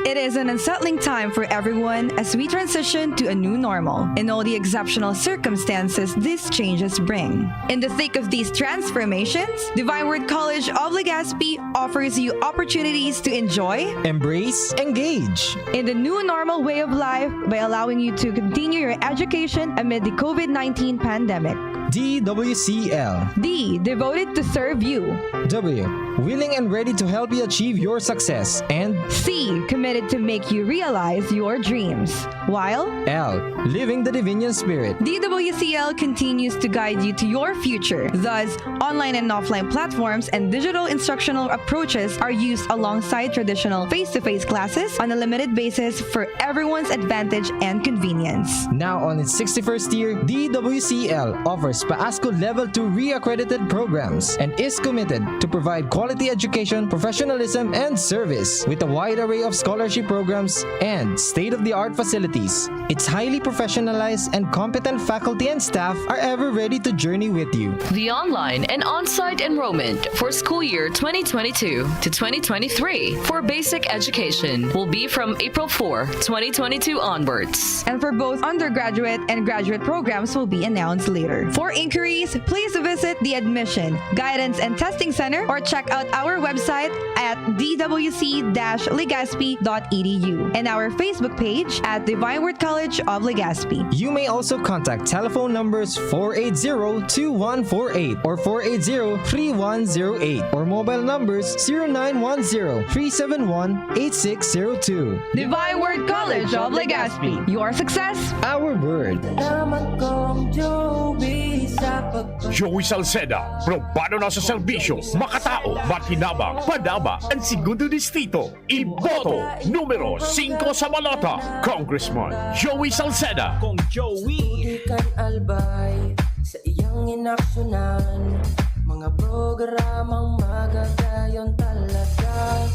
It is an unsettling time for everyone as we transition to a new normal and all the exceptional circumstances these changes bring. In the thick of these transformations, Divine Word College of Legazpi offers you opportunities to enjoy, Embrace, engage. in the new normal way of life by allowing you to continue your education amid the COVID nineteen pandemic. D W C L. D, devoted to serve you. W, willing and ready to help you achieve your success. And C, committed to make you realize your dreams. While L, living the Divinian Spirit. D W C L continues to guide you to your future. Thus, online and offline platforms and digital instructional approaches are used alongside traditional face-to-face classes on a limited basis for everyone's advantage and convenience. Now on its sixty-first year, D W C L offers PAASCU Level two re-accredited programs and is committed to provide quality education, professionalism, and service. With a wide array of scholarship programs and state-of-the-art facilities, its highly professionalized and competent faculty and staff are ever ready to journey with you. The online and on-site enrollment for school year twenty twenty-two to twenty twenty-three for basic education will be from April four, twenty twenty-two onwards. And for both undergraduate and graduate programs will be announced later. For inquiries, please visit the Admission, Guidance and Testing Center or check out our website at d w c dash legazpi dot e d u and our Facebook page at Divine Word College of Legazpi. You may also contact telephone numbers four eight zero two one four eight or four eight zero three one zero eight or mobile numbers zero nine one zero three seven one eight six zero two. Divine Word College of Legazpi. Your success, Our word. Salamat kong Joey sa pag- Joey Salceda, probado na sa serbisyo, makatao, makinabang, padaba, ang segundo distrito. Iboto, numero singko sa balota, Congressman Joey Salceda. Kong Joey Albay sa iyang inaksyonan. Mga programang magagayon talaga.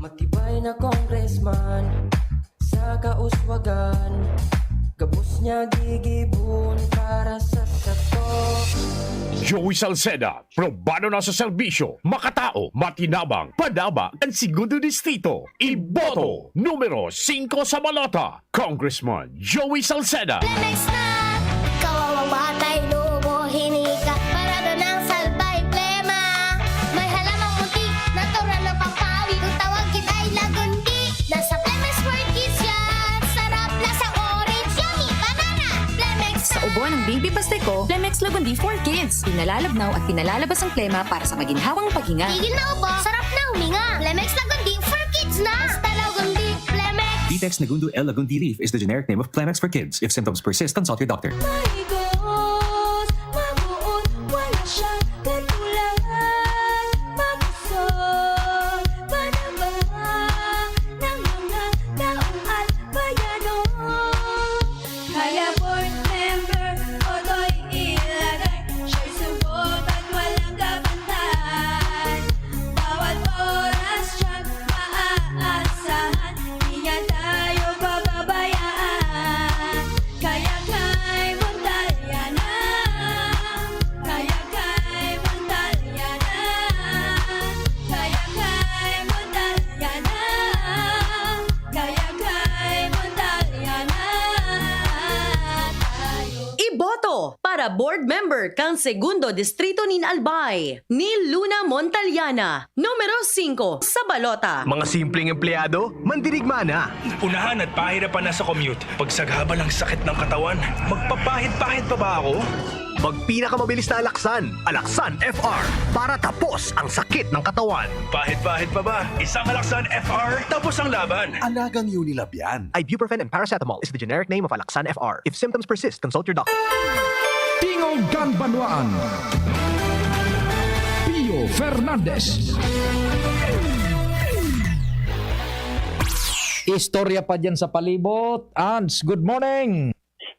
Matibay na congressman sa kauswagan. Gabos niya gigibon para sa sato. Joey Salceda, probado na sa serbisyo, makatao, makinabang, padaba, ang segundo distrito. Iboto, numero singko sa balota, Congressman Joey Salceda. Plemex na! Kawawang batay, lubo, hinika. Parado ng salbay, plema. May halamang munti, natural na pampawi. Kung tawag kita ay lagundi. Nasa Plemex Sport Kids yan. Sarap na sa orange, yummy, banana. Plemex na! Sa ubo ng baby Pasteco, Plemex Lagundi for Kids. Pinalalabnaw at pinalalabas ang plema para sa maginhawang paghinga. Tigil na ubo, sarap na huminga. Plemex Lagundi for Kids na. Basta Lagundi, Plemex. Ditex Negundo L. Lagundi leaf is the generic name of Plemex for Kids. If symptoms persist, consult your doctor. Maigos, mabuot, wala siyang katulangan. Mabusog, panabang ng mga taong at bayano. Kaya board member, Otoy ilagay. Siya'y subok at walang kabantay. Bawat oras siyang maaasahan. Di niya tayo pababayaan. Kaya kay Montalyana, kaya kay Montalyana, kaya kay Montalyana, kaya kay Montalyana tayo. Iboto para board member kan Segundo Distrito nin Albay, ni Luna Montalyana, numero singko sa balota. Mga simpleng empleyado, mandirigma na. Unahan at pahirapan na sa commute. Pagsagabal ang sakit ng katawan, magpapahid-pahid pa ba ako? Magpinakamabilis na alaksan, Alaksan F R, para tapos ang sakit ng katawan. Pahid-pahid pa ba? Isang Alaksan F R, tapos ang laban. Alagang Unilab yan. Ibuprofen and paracetamol is the generic name of Alaksan F R. If symptoms persist, consult your doctor. Tingog kan Banwaan. Pio Fernandez. Istorya pa dyan sa palibot. Ans, good morning.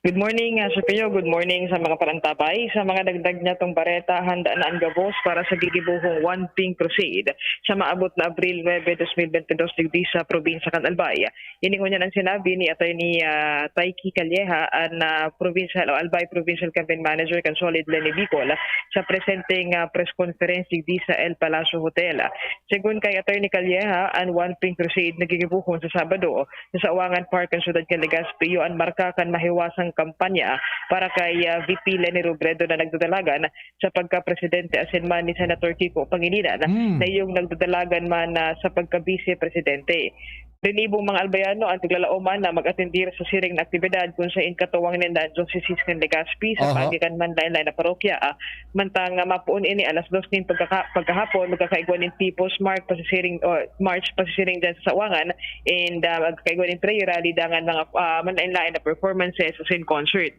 Good morning, ah, Sir Pio. Good morning sa mga parantabay. Sa mga dagdag niya tong bareta, handa na ang gabos para sa gigibuhong One Pink Crusade sa maabot na Abril nuebe, dos mil bente dos, digdi sa probinsya kan Albay. Ini ngunyan ang sinabi ni Attorney, ah, Taiki Calleja, an, ah, provincial o Albay Provincial Campaign Manager kan Solid Leni Bicol, sa presenteng, ah, press conference digdi sa El Palacio Hotel. Segun kay Attorney Calleja, an One Pink Crusade na gigibuhon sa Sabado sa Sawangan Park kan siyudad kan Legazpi, iyo an marka kan mahiwasang kampanya para kay, ah, V P Leni Robredo na nagdadalagan sa pagkapresidente asin man ni Senator Kiko Pangilinan Mm. na iyong nagdadalagan man, ah, sa pagka-vice-presidente. Rinibong mga Albayano ang tiglalaoman na mag-atendir sa siring na aktibidad kun sain katuwang ninda an Diocese kan Legazpi sa Aha. paagi kan manlaen-laen na parokya, ah, mantang, ah, mapoon ini alas dos nin pagkaka-, pagkahapon, magkakaigwa nin People's March pasisiring, o March pasisiring dyan sa Sawangan, and, ah, magkakaigwa nin prayer rally dangan mga, ah, manlaen-laen na performances asin concert.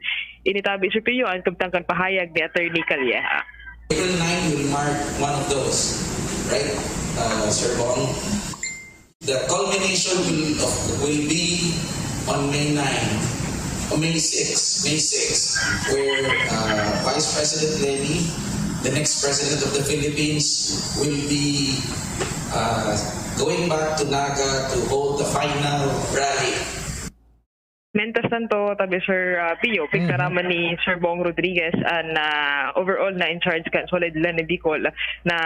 Ini tabi, Sir Pio, an kabtang kan pahayag ni Attorney Calleja. April nine will mark one of those, right, uh, Sir Bong? The culmination will, of, will be on May nine, o May six, May six, where, uh, Vice President Leni, the next President of the Philippines, will be, uh, going back to Naga to hold the final rally. Mientras tanto, tabi Sir, ah, Pio, Mhm. pigtaraman ni Sir Bong Rodriguez an, ah, overall na in charge kan Solid Leni Bicol na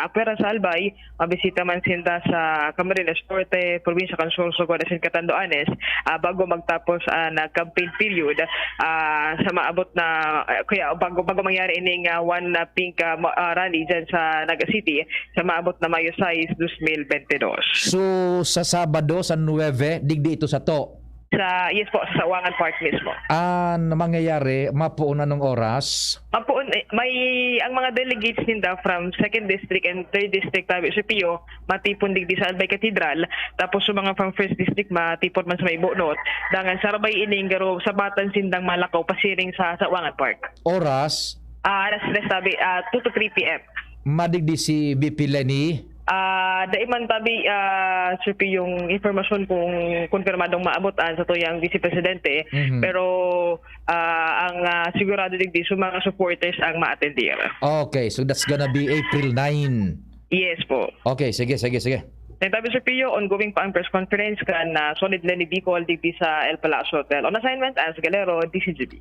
apwera sa Albay, mabisita man sinda sa Camarines Norte, probinsya kan Sorsogon asin Catanduanes, ah, bago magtapos an, ah, campaign period, ah, sa maabot na, ah, kaya bago, bago mangyari ining, ah, One, ah, Pink, ah, ma-, ah, rally dyan sa Naga City sa maabot na Mayo sais, dos mil bente dos. So, sa Sabado, sa nuebe, digdi ito sato? Sa, yes po, sa Sawangan Park mismo. An mangyayari, mapoon anong oras? Mapoon, eh, may, ang mga delegates ninda from second district and third district, tabi, Sir Pio, matipon digdi sa Albay Cathedral. Tapos yung mga from first district, matipon man sa may Bunot. Dangan, sarbay ining garo, sabatan sindang malakaw, pasiring sa Sawangan Park. Oras? Ah, alas tres, tabi, ah, two to three P M. Madigdi si V P Leni? Ah, dai man tabi, ah, Sir P, yung impormasyon kung konfirmadong maabot an satuyang Vice Presidente, Mhm. pero, ah, ang, ah, sigurado digdi, so mga supporters ang maatendihan. Okay, so that's gonna be April nine. Yes po. Okay, sige, sige, sige. Ang tabi, Sir Pio, ongoing pa ang press conference kan, ah, Solid Leni Bicol digdi sa El Palacio Hotel. On assignment, Ans Galero, D C G B.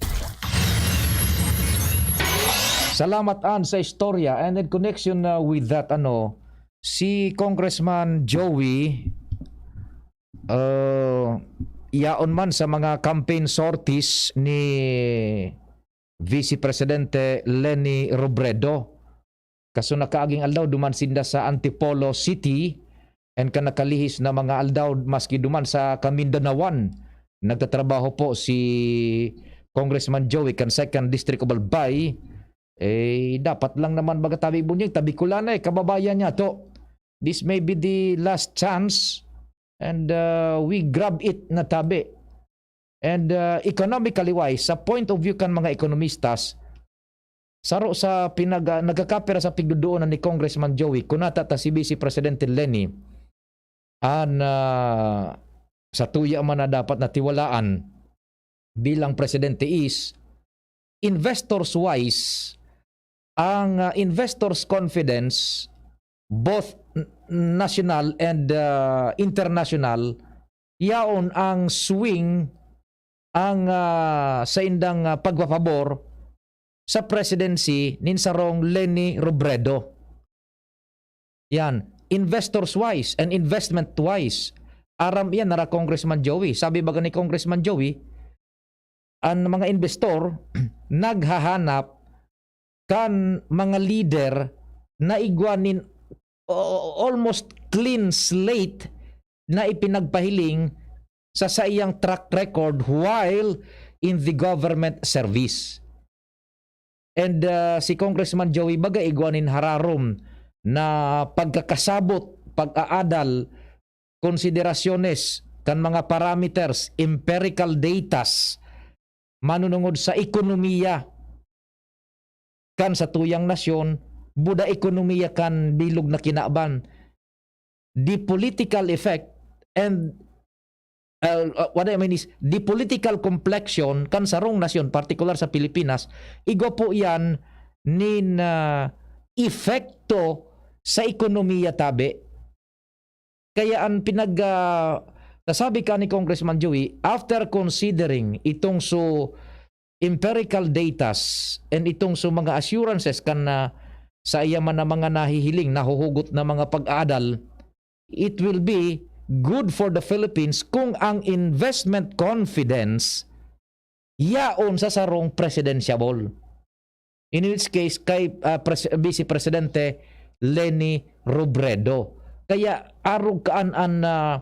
Salamat, An, sa istorya. And in connection, uh, with that, ano, si Congressman Joey, uh, yaon man sa mga campaign sorties ni Vice Presidente Leni Robredo. Kaso nakaaging aldaw, duman sinda sa Antipolo City, and kan nakalihis na mga aldaw, maski duman sa Kamindanawan, nagtatrabaho po si Congressman Joey kan Second District of Albay. Eh, dapat lang naman, baga tabi Bunyag, tabi ko lang eh, kababayan niya to. This may be the last chance, and, uh, we grab it na tabi. And, uh, economically wise, sa point of view kan mga ekonomistas, saro sa pinag-, ah, nagkakapira sa pigdodoonan ni Congressman Joey, kunata ta si Vice Presidente Leni, an, ah, sa tuya man na dapat na tiwalaan bilang presidente is, investors wise, ang, ah, investors confidence, both n-, national and, ah, international, yaon ang swing, ang, ah, saindang, ah, pagpapabor sa presidency nin sarong Leni Robredo. Yan, investors wise and investment wise. Aram yan, nara Congressman Joey. Sabi baga ni Congressman Joey, an mga investor naghahanap kan mga leader na igwa nin, o-, almost clean slate na ipinagpahiling sa saiyang track record while in the government service. And, uh, si Congressman Joey baga igwa nin hararom na pagkakasabot, pag-aadal, konsiderasyones kan mga parameters, empirical datas, manunungod sa ekonomiya kan satuyang nasyon, buda ekonomiya kan bilog na kinaban. The political effect and uh, uh, what I mean is, the political complexion kan sarong nasyon, partikular sa Pilipinas, igwa po yan nin, ah, epekto sa ekonomiya tabi. Kaya an pinag, ah, nasabi ka ni Congressman Joey, after considering itong so empirical datas and itong so mga assurances kan, ah, sa iya man na mga nahihiling, nahuhugot na mga pag-aadal, it will be good for the Philippines kung ang investment confidence yaon sa sarong presidentiable. In which case, kay, ah, Pres-, Vice Presidente Leni Robredo. Kaya arog kaan an, ah,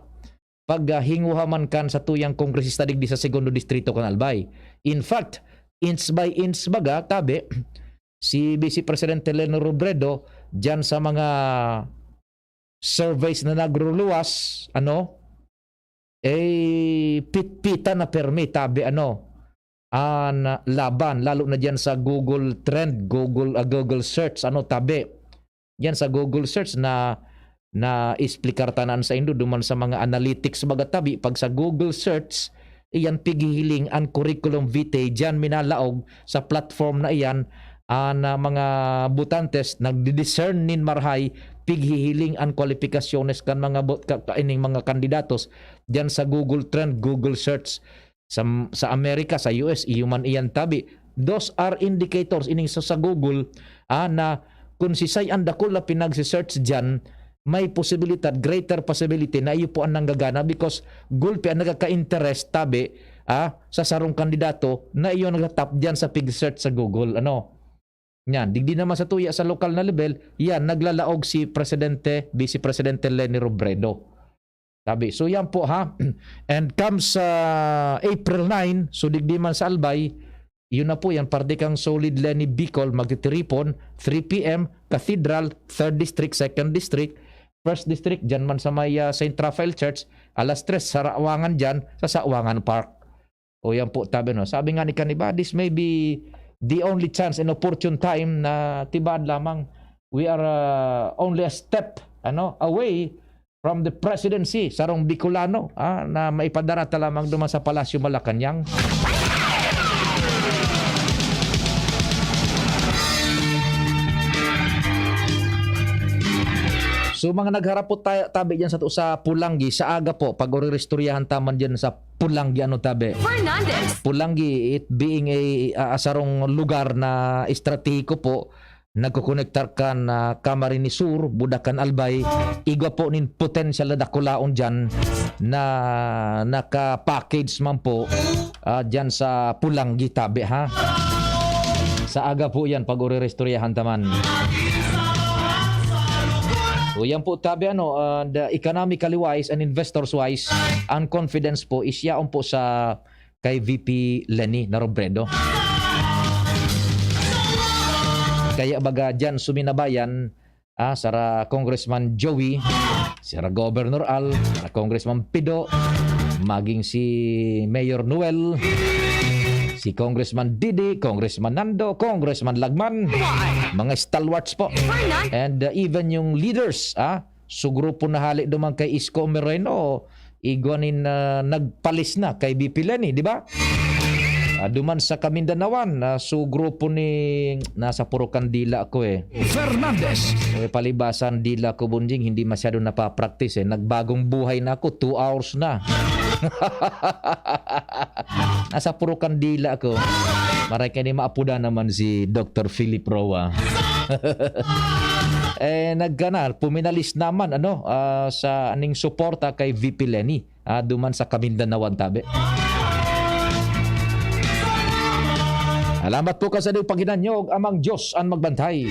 paghinguha man kan satuyang kongresista digdi sa Segundo Distrito kan Albay. In fact, inch by inch baga, tabi, si Vice Presidente Leni Robredo, diyan sa mga surveys na nagruluwas, ano, eh, pitpitan na permi, tabi, ano, an laban, lalo na diyan sa Google Trend, Google, ah, Google Search, ano, tabi. Diyan sa Google Search na, na explicar tanan sa indo, duman sa mga analytics, baga tabi, pag sa Google Search, iyan pighihiling an curriculum vitae, diyan minalaog sa platform na iyan, an, ah, mga botantes nagdi-discern nin marahay, pighihiling an kwalipikasyones kan mga bot-, ka-, kaining mga kandidatos diyan sa Google Trend, Google Search. Sa, sa Amerika, sa U S, iyo man iyan tabi. Those are indicators ining sa, sa Google, ah, na kung sisay an dakul na pinagse-search diyan, may posibilidad, greater possibility na iyo po an nanggagana because gulpi an nagkaka-interest tabi, ah, sa sarong kandidato na iyo nagtatap diyan sa pig-search sa Google. Ano? Yan, digdi naman sa tuya sa lokal na level, yan, naglalaog si Presidente, Vice Presidente Leni Robredo. Tabi. So, yan po, ha. And comes, ah, April nine, so digdi man sa Albay, yun na po yan, parte kang Solid Leni Bicol, magtitiripon, three P M, Cathedral, third District, second District, first District, dyan man sa may, ah, Saint Raphael Church, alas tres, sa Sawangan dyan, sa Sawangan Park. O yan po, tabi, no? Sabi nga ni Kaniba, "This may be the only chance and opportune time na tibad lamang we are, ah, only a step, ano, away from the presidency, sarong Bicolano, ah, na maipadara ta lamang duman sa Palasyo Malacañang." So, mga nagharap po tayo, tabi dyan sa, sa Pulanggi, sa aga po, pag-uriristoryahan taman dyan sa Pulanggi, ano, tabi? Fernandez. Pulanggi, it being a, a, a sarong lugar na estratehiko po, nagkukonektar kan, ah, Camarines Sur, Budakan, Albay, igwa po nin potensyal na dakulaon dyan na naka-package man po, ah, dyan sa Pulanggi, tabi, ha? Sa aga po yan, pag-uriristoryahan taman. So, yan po, tabi, ano, and, uh, economically wise and investors wise, ang confidence po is yaon po sa kay V P Leni na Robredo. Kaya baga dyan suminabayan, ah, sara Congressman Joey, sara Governor Al, sara Congressman Pido, maging si Mayor Noel, si Congressman Didi, Congressman Nando, Congressman Lagman, mga stalwarts po. And, uh, even yung leaders, ah, so grupo na hali duman kay Isko Moreno, igwa nin, ah, nagpalis na kay V P Leni, di ba? Ah, duman sa Kamindanawan, ah, so grupo ni, nasa puro kandila ko eh. Fernandez. Eh, palibasan dila ko, Bunjing, hindi masyado napapraktis eh. Nagbagong buhay na ako, two hours na. Nasa puro kandila ko. Maray ka ni maapuda naman si Doctor Philip Roa. Eh, nagkana, puminalis naman, ano, ah, sa aning suporta kay V P Leni, ah, duman sa Kamindanawan tabi. Salamat po kan sadong paghinanyog, Amang Diyos an magbantay.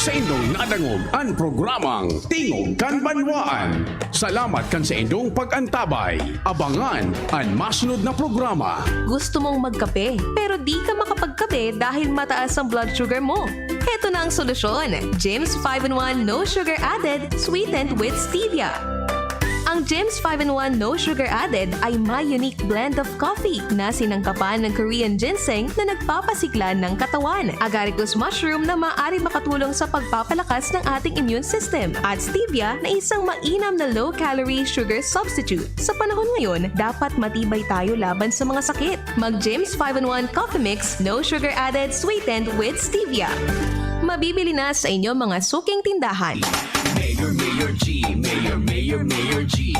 Saindong nadangog an programang Tingog kan Banwaan. Salamat kan saindong pag-antabay. Abangan an masunod na programa. Gusto mong magkape, pero di ka makapagkape dahil mataas ang blood sugar mo? Heto na ang solusyon, James five in one No Sugar Added, Sweetened with Stevia. Ang Gems five-in-one No Sugar Added ay may unique blend of coffee na sinangkapan ng Korean ginseng na nagpapasigla ng katawan, agaricus mushroom na maaari makatulong sa pagpapalakas ng ating immune system, at stevia na isang mainam na low-calorie sugar substitute. Sa panahon ngayon, dapat matibay tayo laban sa mga sakit. Mag Gems five-in-one Coffee Mix, no sugar added, sweetened with stevia. Mabibili na sa inyong mga suking tindahan. Mayor, Mayor G, Mayor, Mayor, Mayor G.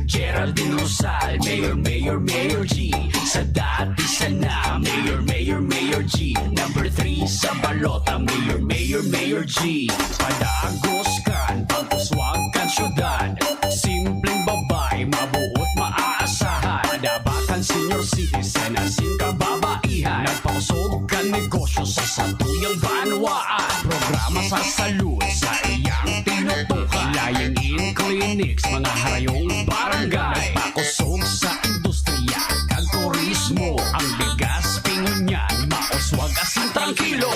Geraldine Rosal, Mayor, Mayor, Mayor G. Sa dati sana, Mayor, Mayor, Mayor G. Number three sa balota, Mayor, Mayor, Mayor G. Padagos kan, pagpuswag kan syudad. Simpleng babae, mabuot, maaasahan. Padabakan, senior citizen, asin kababaihan. Nagpakusog kan negosyo sa satuyang banwaan. Programa sa salud sa iyang tinutukan. Lying-in clinics, mga harayong barangay. Nagpakusog sa industriya kan turismo. Ang Legazpi ngunyan, mauswag asin trangkilo.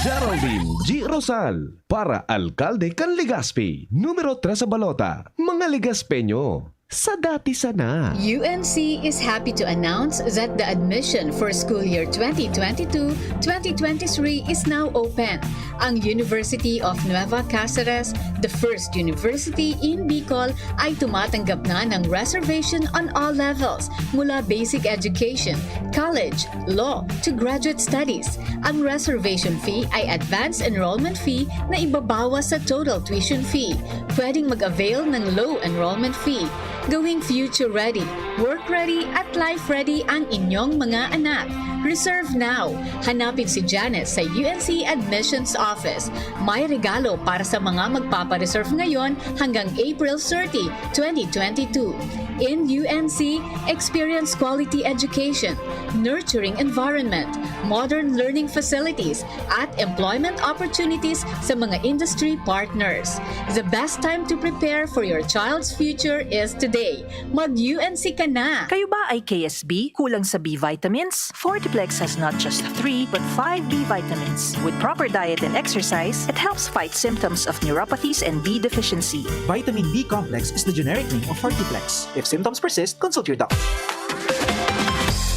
Geraldine G. Rosal, para alkalde kan Legazpi, numero tres sa balota, mga Legazpeño, sa dati sana. U N C is happy to announce that the admission for school year twenty twenty-two, twenty twenty-three is now open. Ang University of Nueva Caceres, the first university in Bicol, ay tumatanggap na ng reservation on all levels, mula basic education, college, law, to graduate studies. Ang reservation fee ay advance enrollment fee na ibabawas sa total tuition fee. Pwedeng mag-avail ng low enrollment fee. Gawing future ready, work ready at life ready ang inyong mga anak. Reserve now! Hanapin si Janice sa U N C Admissions Office. May regalo para sa mga magpapareserve ngayon hanggang April thirty, twenty twenty-two. In U N C, experience quality education, nurturing environment, modern learning facilities, at employment opportunities sa mga industry partners. The best time to prepare for your child's future is today. Mag-U N C ka na! Kayo ba ay K S B? Kulang sa B vitamins? Fortiplex has not just three, but five B vitamins. With proper diet and exercise, it helps fight symptoms of neuropathies and B deficiency. Vitamin B complex is the generic name of Fortiplex. If symptoms persist, consult your doctor.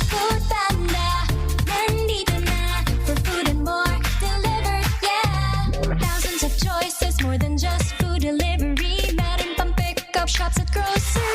Food Panda, nandito na for food and more. Delivered, yeah. Thousands of choices, more than just food delivery. Meron pang pick-up shops at grocery.